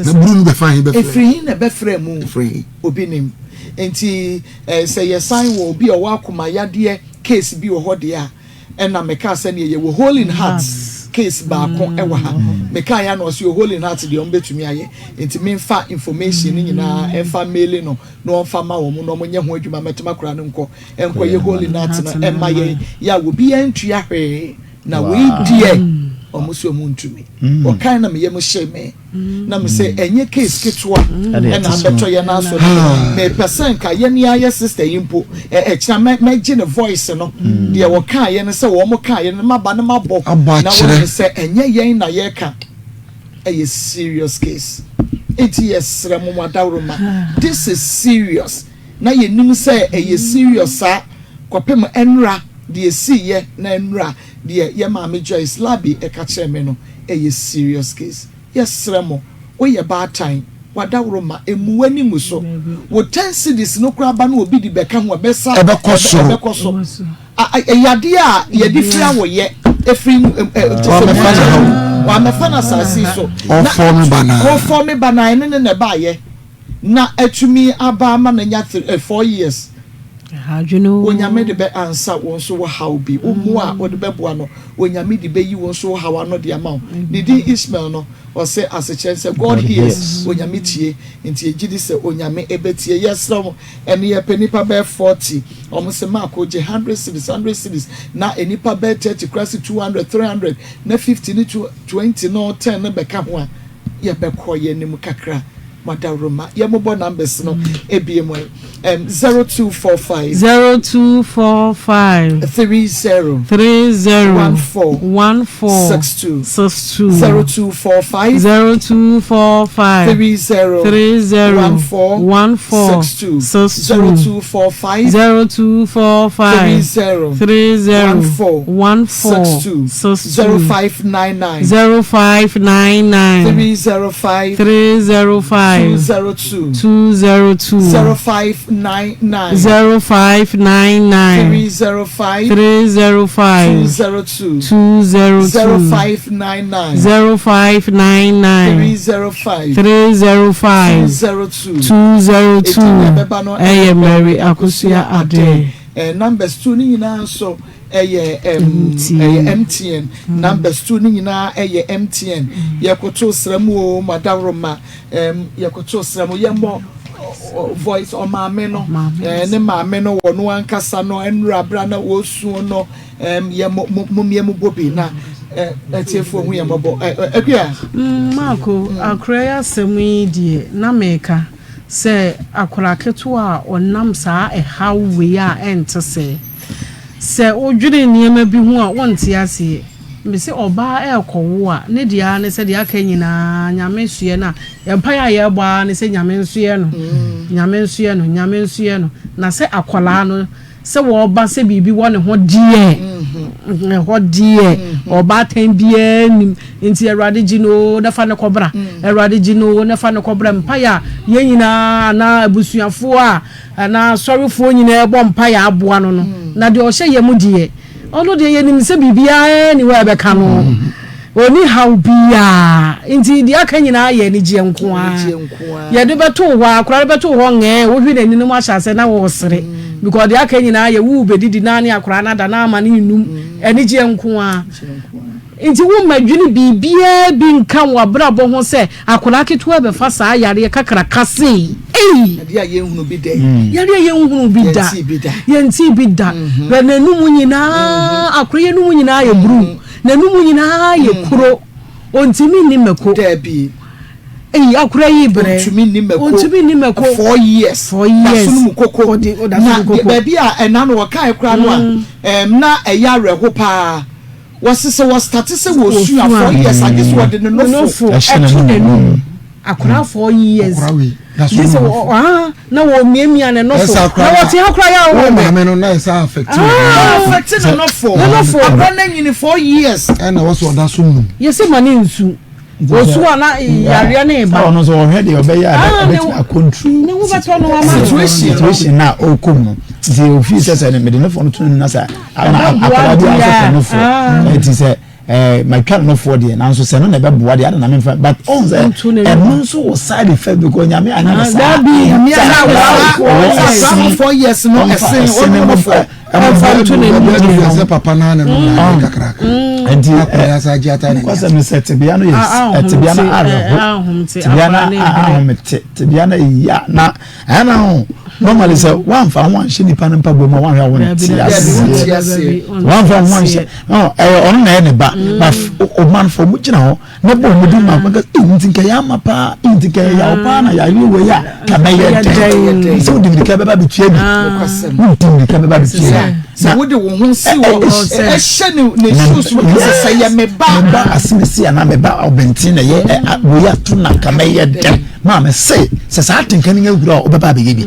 Na blue no bɛfa he bɛfrɛ. Efiri he na ɛbɛfrɛ mu obi nim nti eh, sɛ yɛsan wɔ obi a ɔwɔ akoma yadeɛ case bi wɔ hɔ deɛ a ɛna mekaa sɛ neɛ yɛwɔ hole in heart case baako ɛwɔ ha mekaa yɛ na ɔsɛ yɛ hole in heart deɛ ɔmo bɛtumi ayɛ nti memfa information no nyinaa ɛmfa mail no na ɔmfa ma wɔn na wɔnyɛ ho adwuma mɛtoma koraa no nkɔ nkɔ yɛ holy nut no ɛma yɛn yɛ a obi yɛn ntua hwee na wei deɛ wɔn so wɔn ntumi ɔkan na meyɛ mo hyɛ me na me sɛ ɛnyɛ case ketewa ɛna abɛtɔ yɛn aso no mepɛ sɛ nka yɛn ni ayɛ sister yi mpo ɛkyina mɛgye ne voice no deɛ wɔkaa yɛn no sɛ wɔn kaa yɛn no maba no mabɔ na wɔn sɛ ɛnyɛ yɛn na yɛka ɛyɛ serious case nti yɛsrɛ mo mo adaworoma this is serious na yɛnim sɛ ɛyɛ serious saa kɔpem ɛnra deɛ esiiɛ na ɛnra deɛ yɛ maame Joyce Labi ɛka kyerɛ me no ɛyɛ serious case yɛsrɛ mo woyɛ baatan wadaworoma emu w'anim so wo 10 cedis no koraa ba no obi de bɛka ho ɛbɛsa ɛbɛkɔ soro ɛbɛkɔ so ɛyɛ adeɛ a yɛde firi awɔyɛ efiri kyesɛ wamɛfa no asase so ɔfɔ mi ba naa ɔfɔ mi ba naa ɛne ne na ɛbaayɛ na atumi aba ama na nya 4 years Onyame de bɛ ansa wɔn nso wɔ haw bi wo mmoa a wɔde bɛboa no Onyame de bɛyi wɔn nso wɔ haw ano de ama wo ne din Ishmael no ɔsɛ asekyerɛ sɛ God hears Onyame tie nti yɛgye di sɛ Onyame ɛbɛtie yɛsrɛ mo ɛne yɛpɛ nipa bɛyɛ 40 ɔmo sɛ maako gye 100 cedis 100 cedis na nipa bɛyɛ 30 kora se 200 300 na 50 ne 20 no 10 no bɛka ho a yɛbɛkɔ yɛn anim kakra madaworoma yɛmobɔ numbers no ebie mu 0245 0245 30 30 14 14 62 62 0245 0245 30 30 14 14 62 62 0245 0245 30 30 14 14 62 62 0599 0599 305 305 202 202 0599 0599 305 305 202 202 0599 0599 305 305 202 202 Ɛbɛba no ɛyɛ Mary Akosua Ade. Numbers 2 ne nyinaa nso ɛyɛ ɛyɛ MTN numbers 2 ne nyinaa ɛyɛ MTN yɛkoto srɛ mu o madaworoma yɛkoto srɛ mu yɛmmɔ voice ɔmaame no ne maame no wɔ no ankasa no ɛnura abira na wɔsuo no yɛ mo mo mo mu bɔ bi na ɛtiefoɔ hu yɛ mmɔbɔ akua. Maako akora yi asɛm yi deɛ na meka sɛ akora ketewa a ɔnam saa ɛhaw wei a ɛnte sɛ sɛ wodwene nneɛma bi ho a wonte aseɛ mbese ɔbaa ɛrekɔwo a ne deɛ ara ne sɛ deɛ aka nyinaa Nyame soɛ no a mpaeɛ a yɛrebɔ ara ne sɛ Nyame nsoɛ no Nyame nsoɛ no Nyame nsoɛ no na sɛ akwaraa no sɛ wɔba sɛ biribi wɔ ne ho deɛ ɛhɔ deɛ ɔbaatan biara nim nti Awurade gye no na fa ne kɔbra Awurade gye no na fa ne kɔbra mpaeɛ a yɛn nyinaa anaa abusuafoɔ a anaa asɔrefoɔ nyinaa bɔ mpaeɛ aboa no no na deɛ ɔhyɛ yɛn mu deɛ ɔno deɛ yɛnim sɛ biribiara ni hɔ a ɛbɛka no ɔni haw biara nti deɛ aka nyinaa yɛ anigyeɛ nko ara yɛde bɛto hɔ akora de bɛto hɔ ngɛɛ wohwe n'ani no mu ahyɛ ase na wɔresere because deɛ aka nyinaa yɛ wo bɛdidi na ne akora no ada na ama ne nnum anigyeɛ nko ara nti wo ma dwene biribiara bi nka wɔ abrabɔ ho sɛ akora ketewa bɛfa saa yareɛ kakraka sei ei yareɛ a yɛnhunu bi da yareɛ a yɛnhunu bi da yɛnti bi da bɛ n'anum nyinaa akora yɛnum nyinaa yɛ blue n'anum nyinaa yɛ kuro ontimi nni mako daabi. Eyi akora yi brɛ. Ontumi nni mako. Ontumi nni mako. 4 years. 4 years. Daso no mu koko. Ɔde ɔdaso Na mu koko. baabi a ɛna no wɔkae koraa no a na ɛyɛ awerɛho paa. Wɔse sɛ wɔstart sɛ wɔsu a Wɔsu a. 4 years agye so wɔde ne nofo nofo ɛhyɛ ɛto n'anum. N'anum. Akora 4 years. Akora wei daso gye no sɛ mu. wɔ ah na wɔ miamia ne nofo ɛsɛ akora na wɔte ha kora yɛ wo awɔ maame no na ɛsɛ affect wo. Affect ne nofo. Ne nofo. Akora no anyini 4 years. Ɛna wɔ sɛ ɔda so num. Yɛsɛ ma ne nsu osu a na yareɛ ne ba. Ɔno nso ɔhwɛ deɛ ɔbɛyɛ a Ah, ɛbɛtumi acontrol ne ho bɛtɔ no ama no. Situation no. Situation na ɔkɔ mu no, nti ofi sɛ mede ne fɔ no to no na sɛ ana Ɛbɛboa akwadaa bi deɛ asɛ a, pɛ no fɔ ah. ɛti sɛ matwa no nofoɔ deɛ, nanso sɛ no na ɛbɛboa deɛ ada na memfa, but ɔn sɛ Nto n'anim. ɛno nso wɔ side effect because Nyame anyɛ no Ah, saa. dabi. Nyame Sɛ anyɛ no akwadaa saa. wɔ Sɛ ɛsen, akwadaa 4 years no ɔmfa ɛsen, ɛsen ɔno ne nofo. Ɛmfa nto n'anim. Ɛbi sɛ papa naa ne no na ayɛ kakraka. Nti akora yɛ asa agye ata ne kwasɛm no sɛ tebea no yɛ Ah, ah, tebea no ahomte, awerɛho ahomte, tebea no akwadaa no ɛbrɛ. ahomete tebea no ɛya na ɛna ho normally sɛ woamfa ho anhyɛ nipa no mpaboa mu a, woanhwɛ a wonte Dabi, dabi, aseɛ. dabi, dabi, Woamfa ho anhyɛ ɛyɛ ɔno na ɛyɛ ne ba, but ɔmanfoɔ mo gyina hɔ na bɔ ɔmo di ma akɔka nti nka yɛ ama paa, nti nka yɛ yaw paa na yɛawe wei a ka bɛyɛ dɛn sɛ wode mirika bɛba bɛtua bi, wode mirika bɛba bɛtua bi. Sɛ wode wo ho si wɔ ɛhyɛ ne shoes mu kɛsɛ sɛ yɛ me ba. Me ba asemesi anaa me ba ɔbɛnten na ɛyɛ wei ato na nka mɛyɛ dɛn maame se sɛ saa atenka no nya wura a wobɛba abɛyɛ bi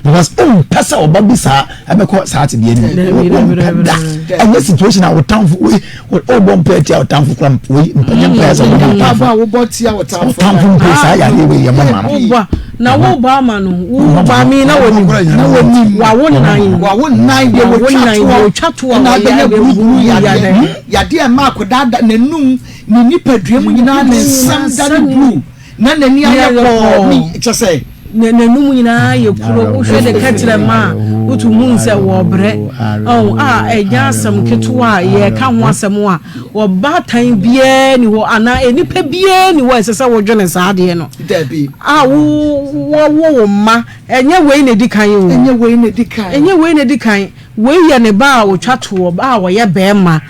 because wompɛ sɛ ɔba bi saa ɛbɛkɔ saa tebea no mu. Wompɛ da. Ɛnyɛ situation a wotamfo wei wobɔ mpɛ tia wotamfo kora wei mpanyɛ mpɛ sɛ wobɔ mpaebɔ wotamfo a wobɔ tia wo tamfo. Wotamfo mpo saa yareɛ wei yɛ mɔma no. Wobɔ na wobɔ ama no, wobɔ mi na wɔnim na wɔnim. Wawo nan. Wawo nan deɛ Wawo wɔtwa nan, toɔ deɛ wɔtwa toɔ a ɛna wɔyɛ abɛnya abɛhu buruburu yadeɛ. Yadeɛ yadeɛ ɛma akwadaa da n'anum ne nipadua mu nyinaa ne nsam da ne blue na n'ani ayɛ Ayɛ kɔɔ kɔɔ. ne kyɛ sɛ N'anum nyinaa yɛ kuro. Wohwɛ de ka kyerɛ ma a wotu hu sɛ wɔbrɛ ɔn a ɛnyɛ asɛm ketewa a yɛka ho asɛm a ɔbaatan biara ni hɔ anaa nipa biara ni hɔ a ɛsɛ sɛ wodwene saa adeɛ no Dabi. A wo wɔwo wo mma, ɛnyɛ wei na edi kan o. Ɛnyɛ wei na edi kan. Ɛnyɛ wei na edi kan. Wei yɛ ne ba a otwa toɔ ba a wɔyɛ bɛrima.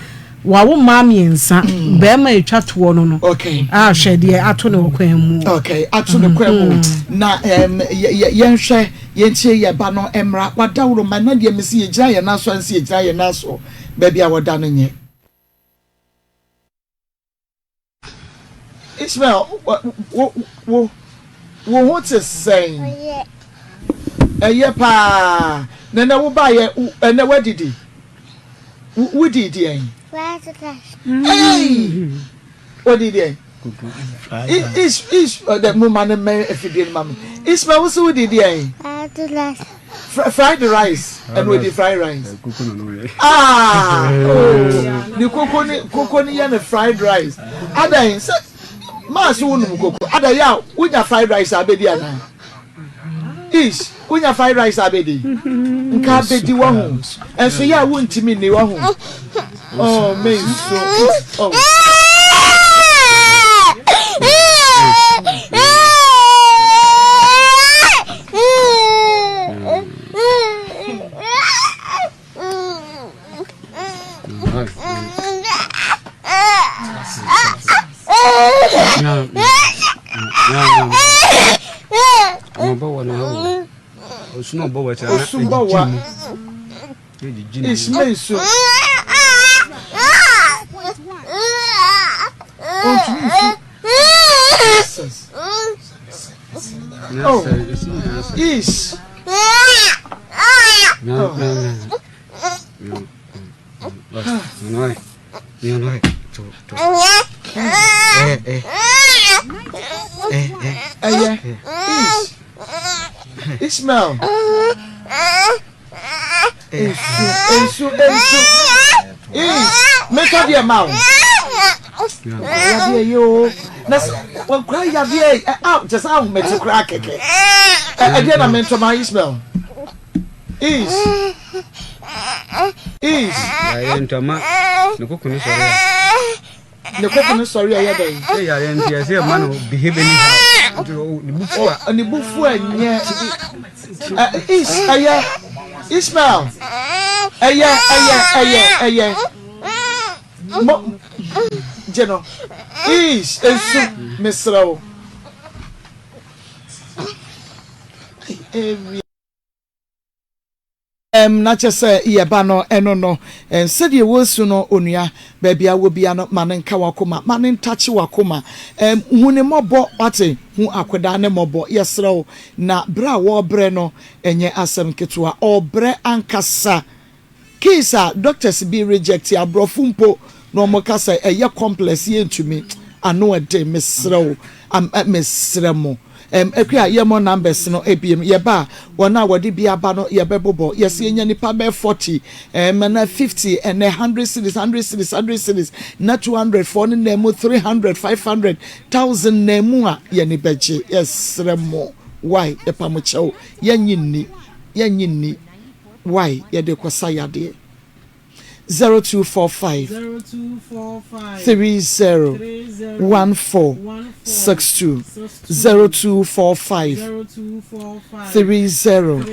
Wawo mmaa mmiɛnsa, bɛrima a etwa toɔ no a hwɛ deɛ ato ne wɔ kwan mu. Okay, ato ne kwan mu na yɛnhwɛ yɛntie yɛ ba no mmra wadaworo ma na deɛ mesi yɛgyina yɛn nan so ansi yɛgyina yɛn nan so baabi a wɔda no nyɛ. Ismael, wo ho te sɛn? Ɛyɛ paa. Na ɛnɛ wo baayɛ, ɛnɛ wadidi, wodi deɛn? Hey! Wodi deɛn? Is is ɔdɛ mo ma ne mmɛn afidie no ma me. Ismael, wo so wodi deɛn? Fried rice. Ɛna odi fried rice. Ah, oh, ne koko ne koko ne yɛ ne fried rice. Adan sɛ maa so wonum koko adan yɛ a wonya fried rice abɛdi anaa? Ish, wonya fried rice abɛdi nka abɛdi wɔ ho ɛnso yɛ a wontumi nni wɔ ho. Oh, me nso oh. Osumba wa Ismail so ontumi nsu. Jesus. Oh, ish. Oh. Ɛyɛ ish. Ismail. Nsu, nsu, nsu. Ish. Meka deɛ ma wo. Yadeɛ yi o. Na sɛ wɔkura yadeɛ yi, ɛ a kyɛ sɛ ahomete koraa kɛkɛ. Ɛ ɛdeɛ na mentɔ ma Ismail. Ish. Ish. Yareɛ ntɔma ne koko no sɔre a. Ne koko no sɔre a ɛyɛ dɛn? Sɛ yareɛ nti ɛsɛ ɛma no behave anyhow. Nti ne bu fu a. Ne bu fu a nyɛ. Ɛ ish ɛyɛ Ismail. Ɛyɛ ɛyɛ ɛyɛ ɛyɛ. Mo gye no. Ish esu mesrɛ wo. Area. Ɛm, na kyerɛ sɛ yɛba no, ɛno no, ɛm, sɛdeɛ wɔresu no, onua, baabi a wɔ bia no, ma no nka w'akoma, ma no ntakye w'akoma. Ɛm, hu ne mmɔbɔ, wate, hu akwadaa no mmɔbɔ, yɛsrɛ wo. Na berɛ a wɔrebrɛ no, ɛnyɛ asɛm ketewa, ɔrebrɛ ankasa. Case a doctors bi reject abrɔfo mpo na ɔmo ka sɛ ɛyɛ complex yɛntumi ano ɛden mesrɛ wo am mesrɛ mo ɛm Akua yɛmɔ numbers no ebiem yɛba a wɔn a wɔde bi aba no yɛbɛbobɔ yɛsɛ yɛnya nipa bɛyɛ 40 ɛm anaa 50 ɛnɛ 100 cedis 100 cedis 100 cedis na 200 foɔ no nan mu 300 500 1000 nan mu a yɛne bɛgye yɛsrɛ mo why yɛpa mo kyɛw yɛnye nni yɛnye nni. Why yɛde kɔsa yadeɛ. 0245 30 14 62 0245 30 14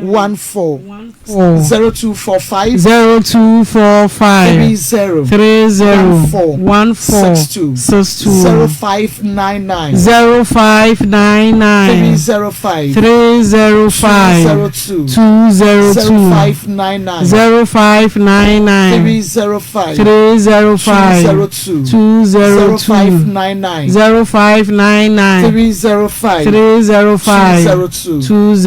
0245 0245 30 30 14 14 62 62 0599 0599 305 305 202 202 0599 0599 305 305 202 202 0599 0599 305 305 202 2.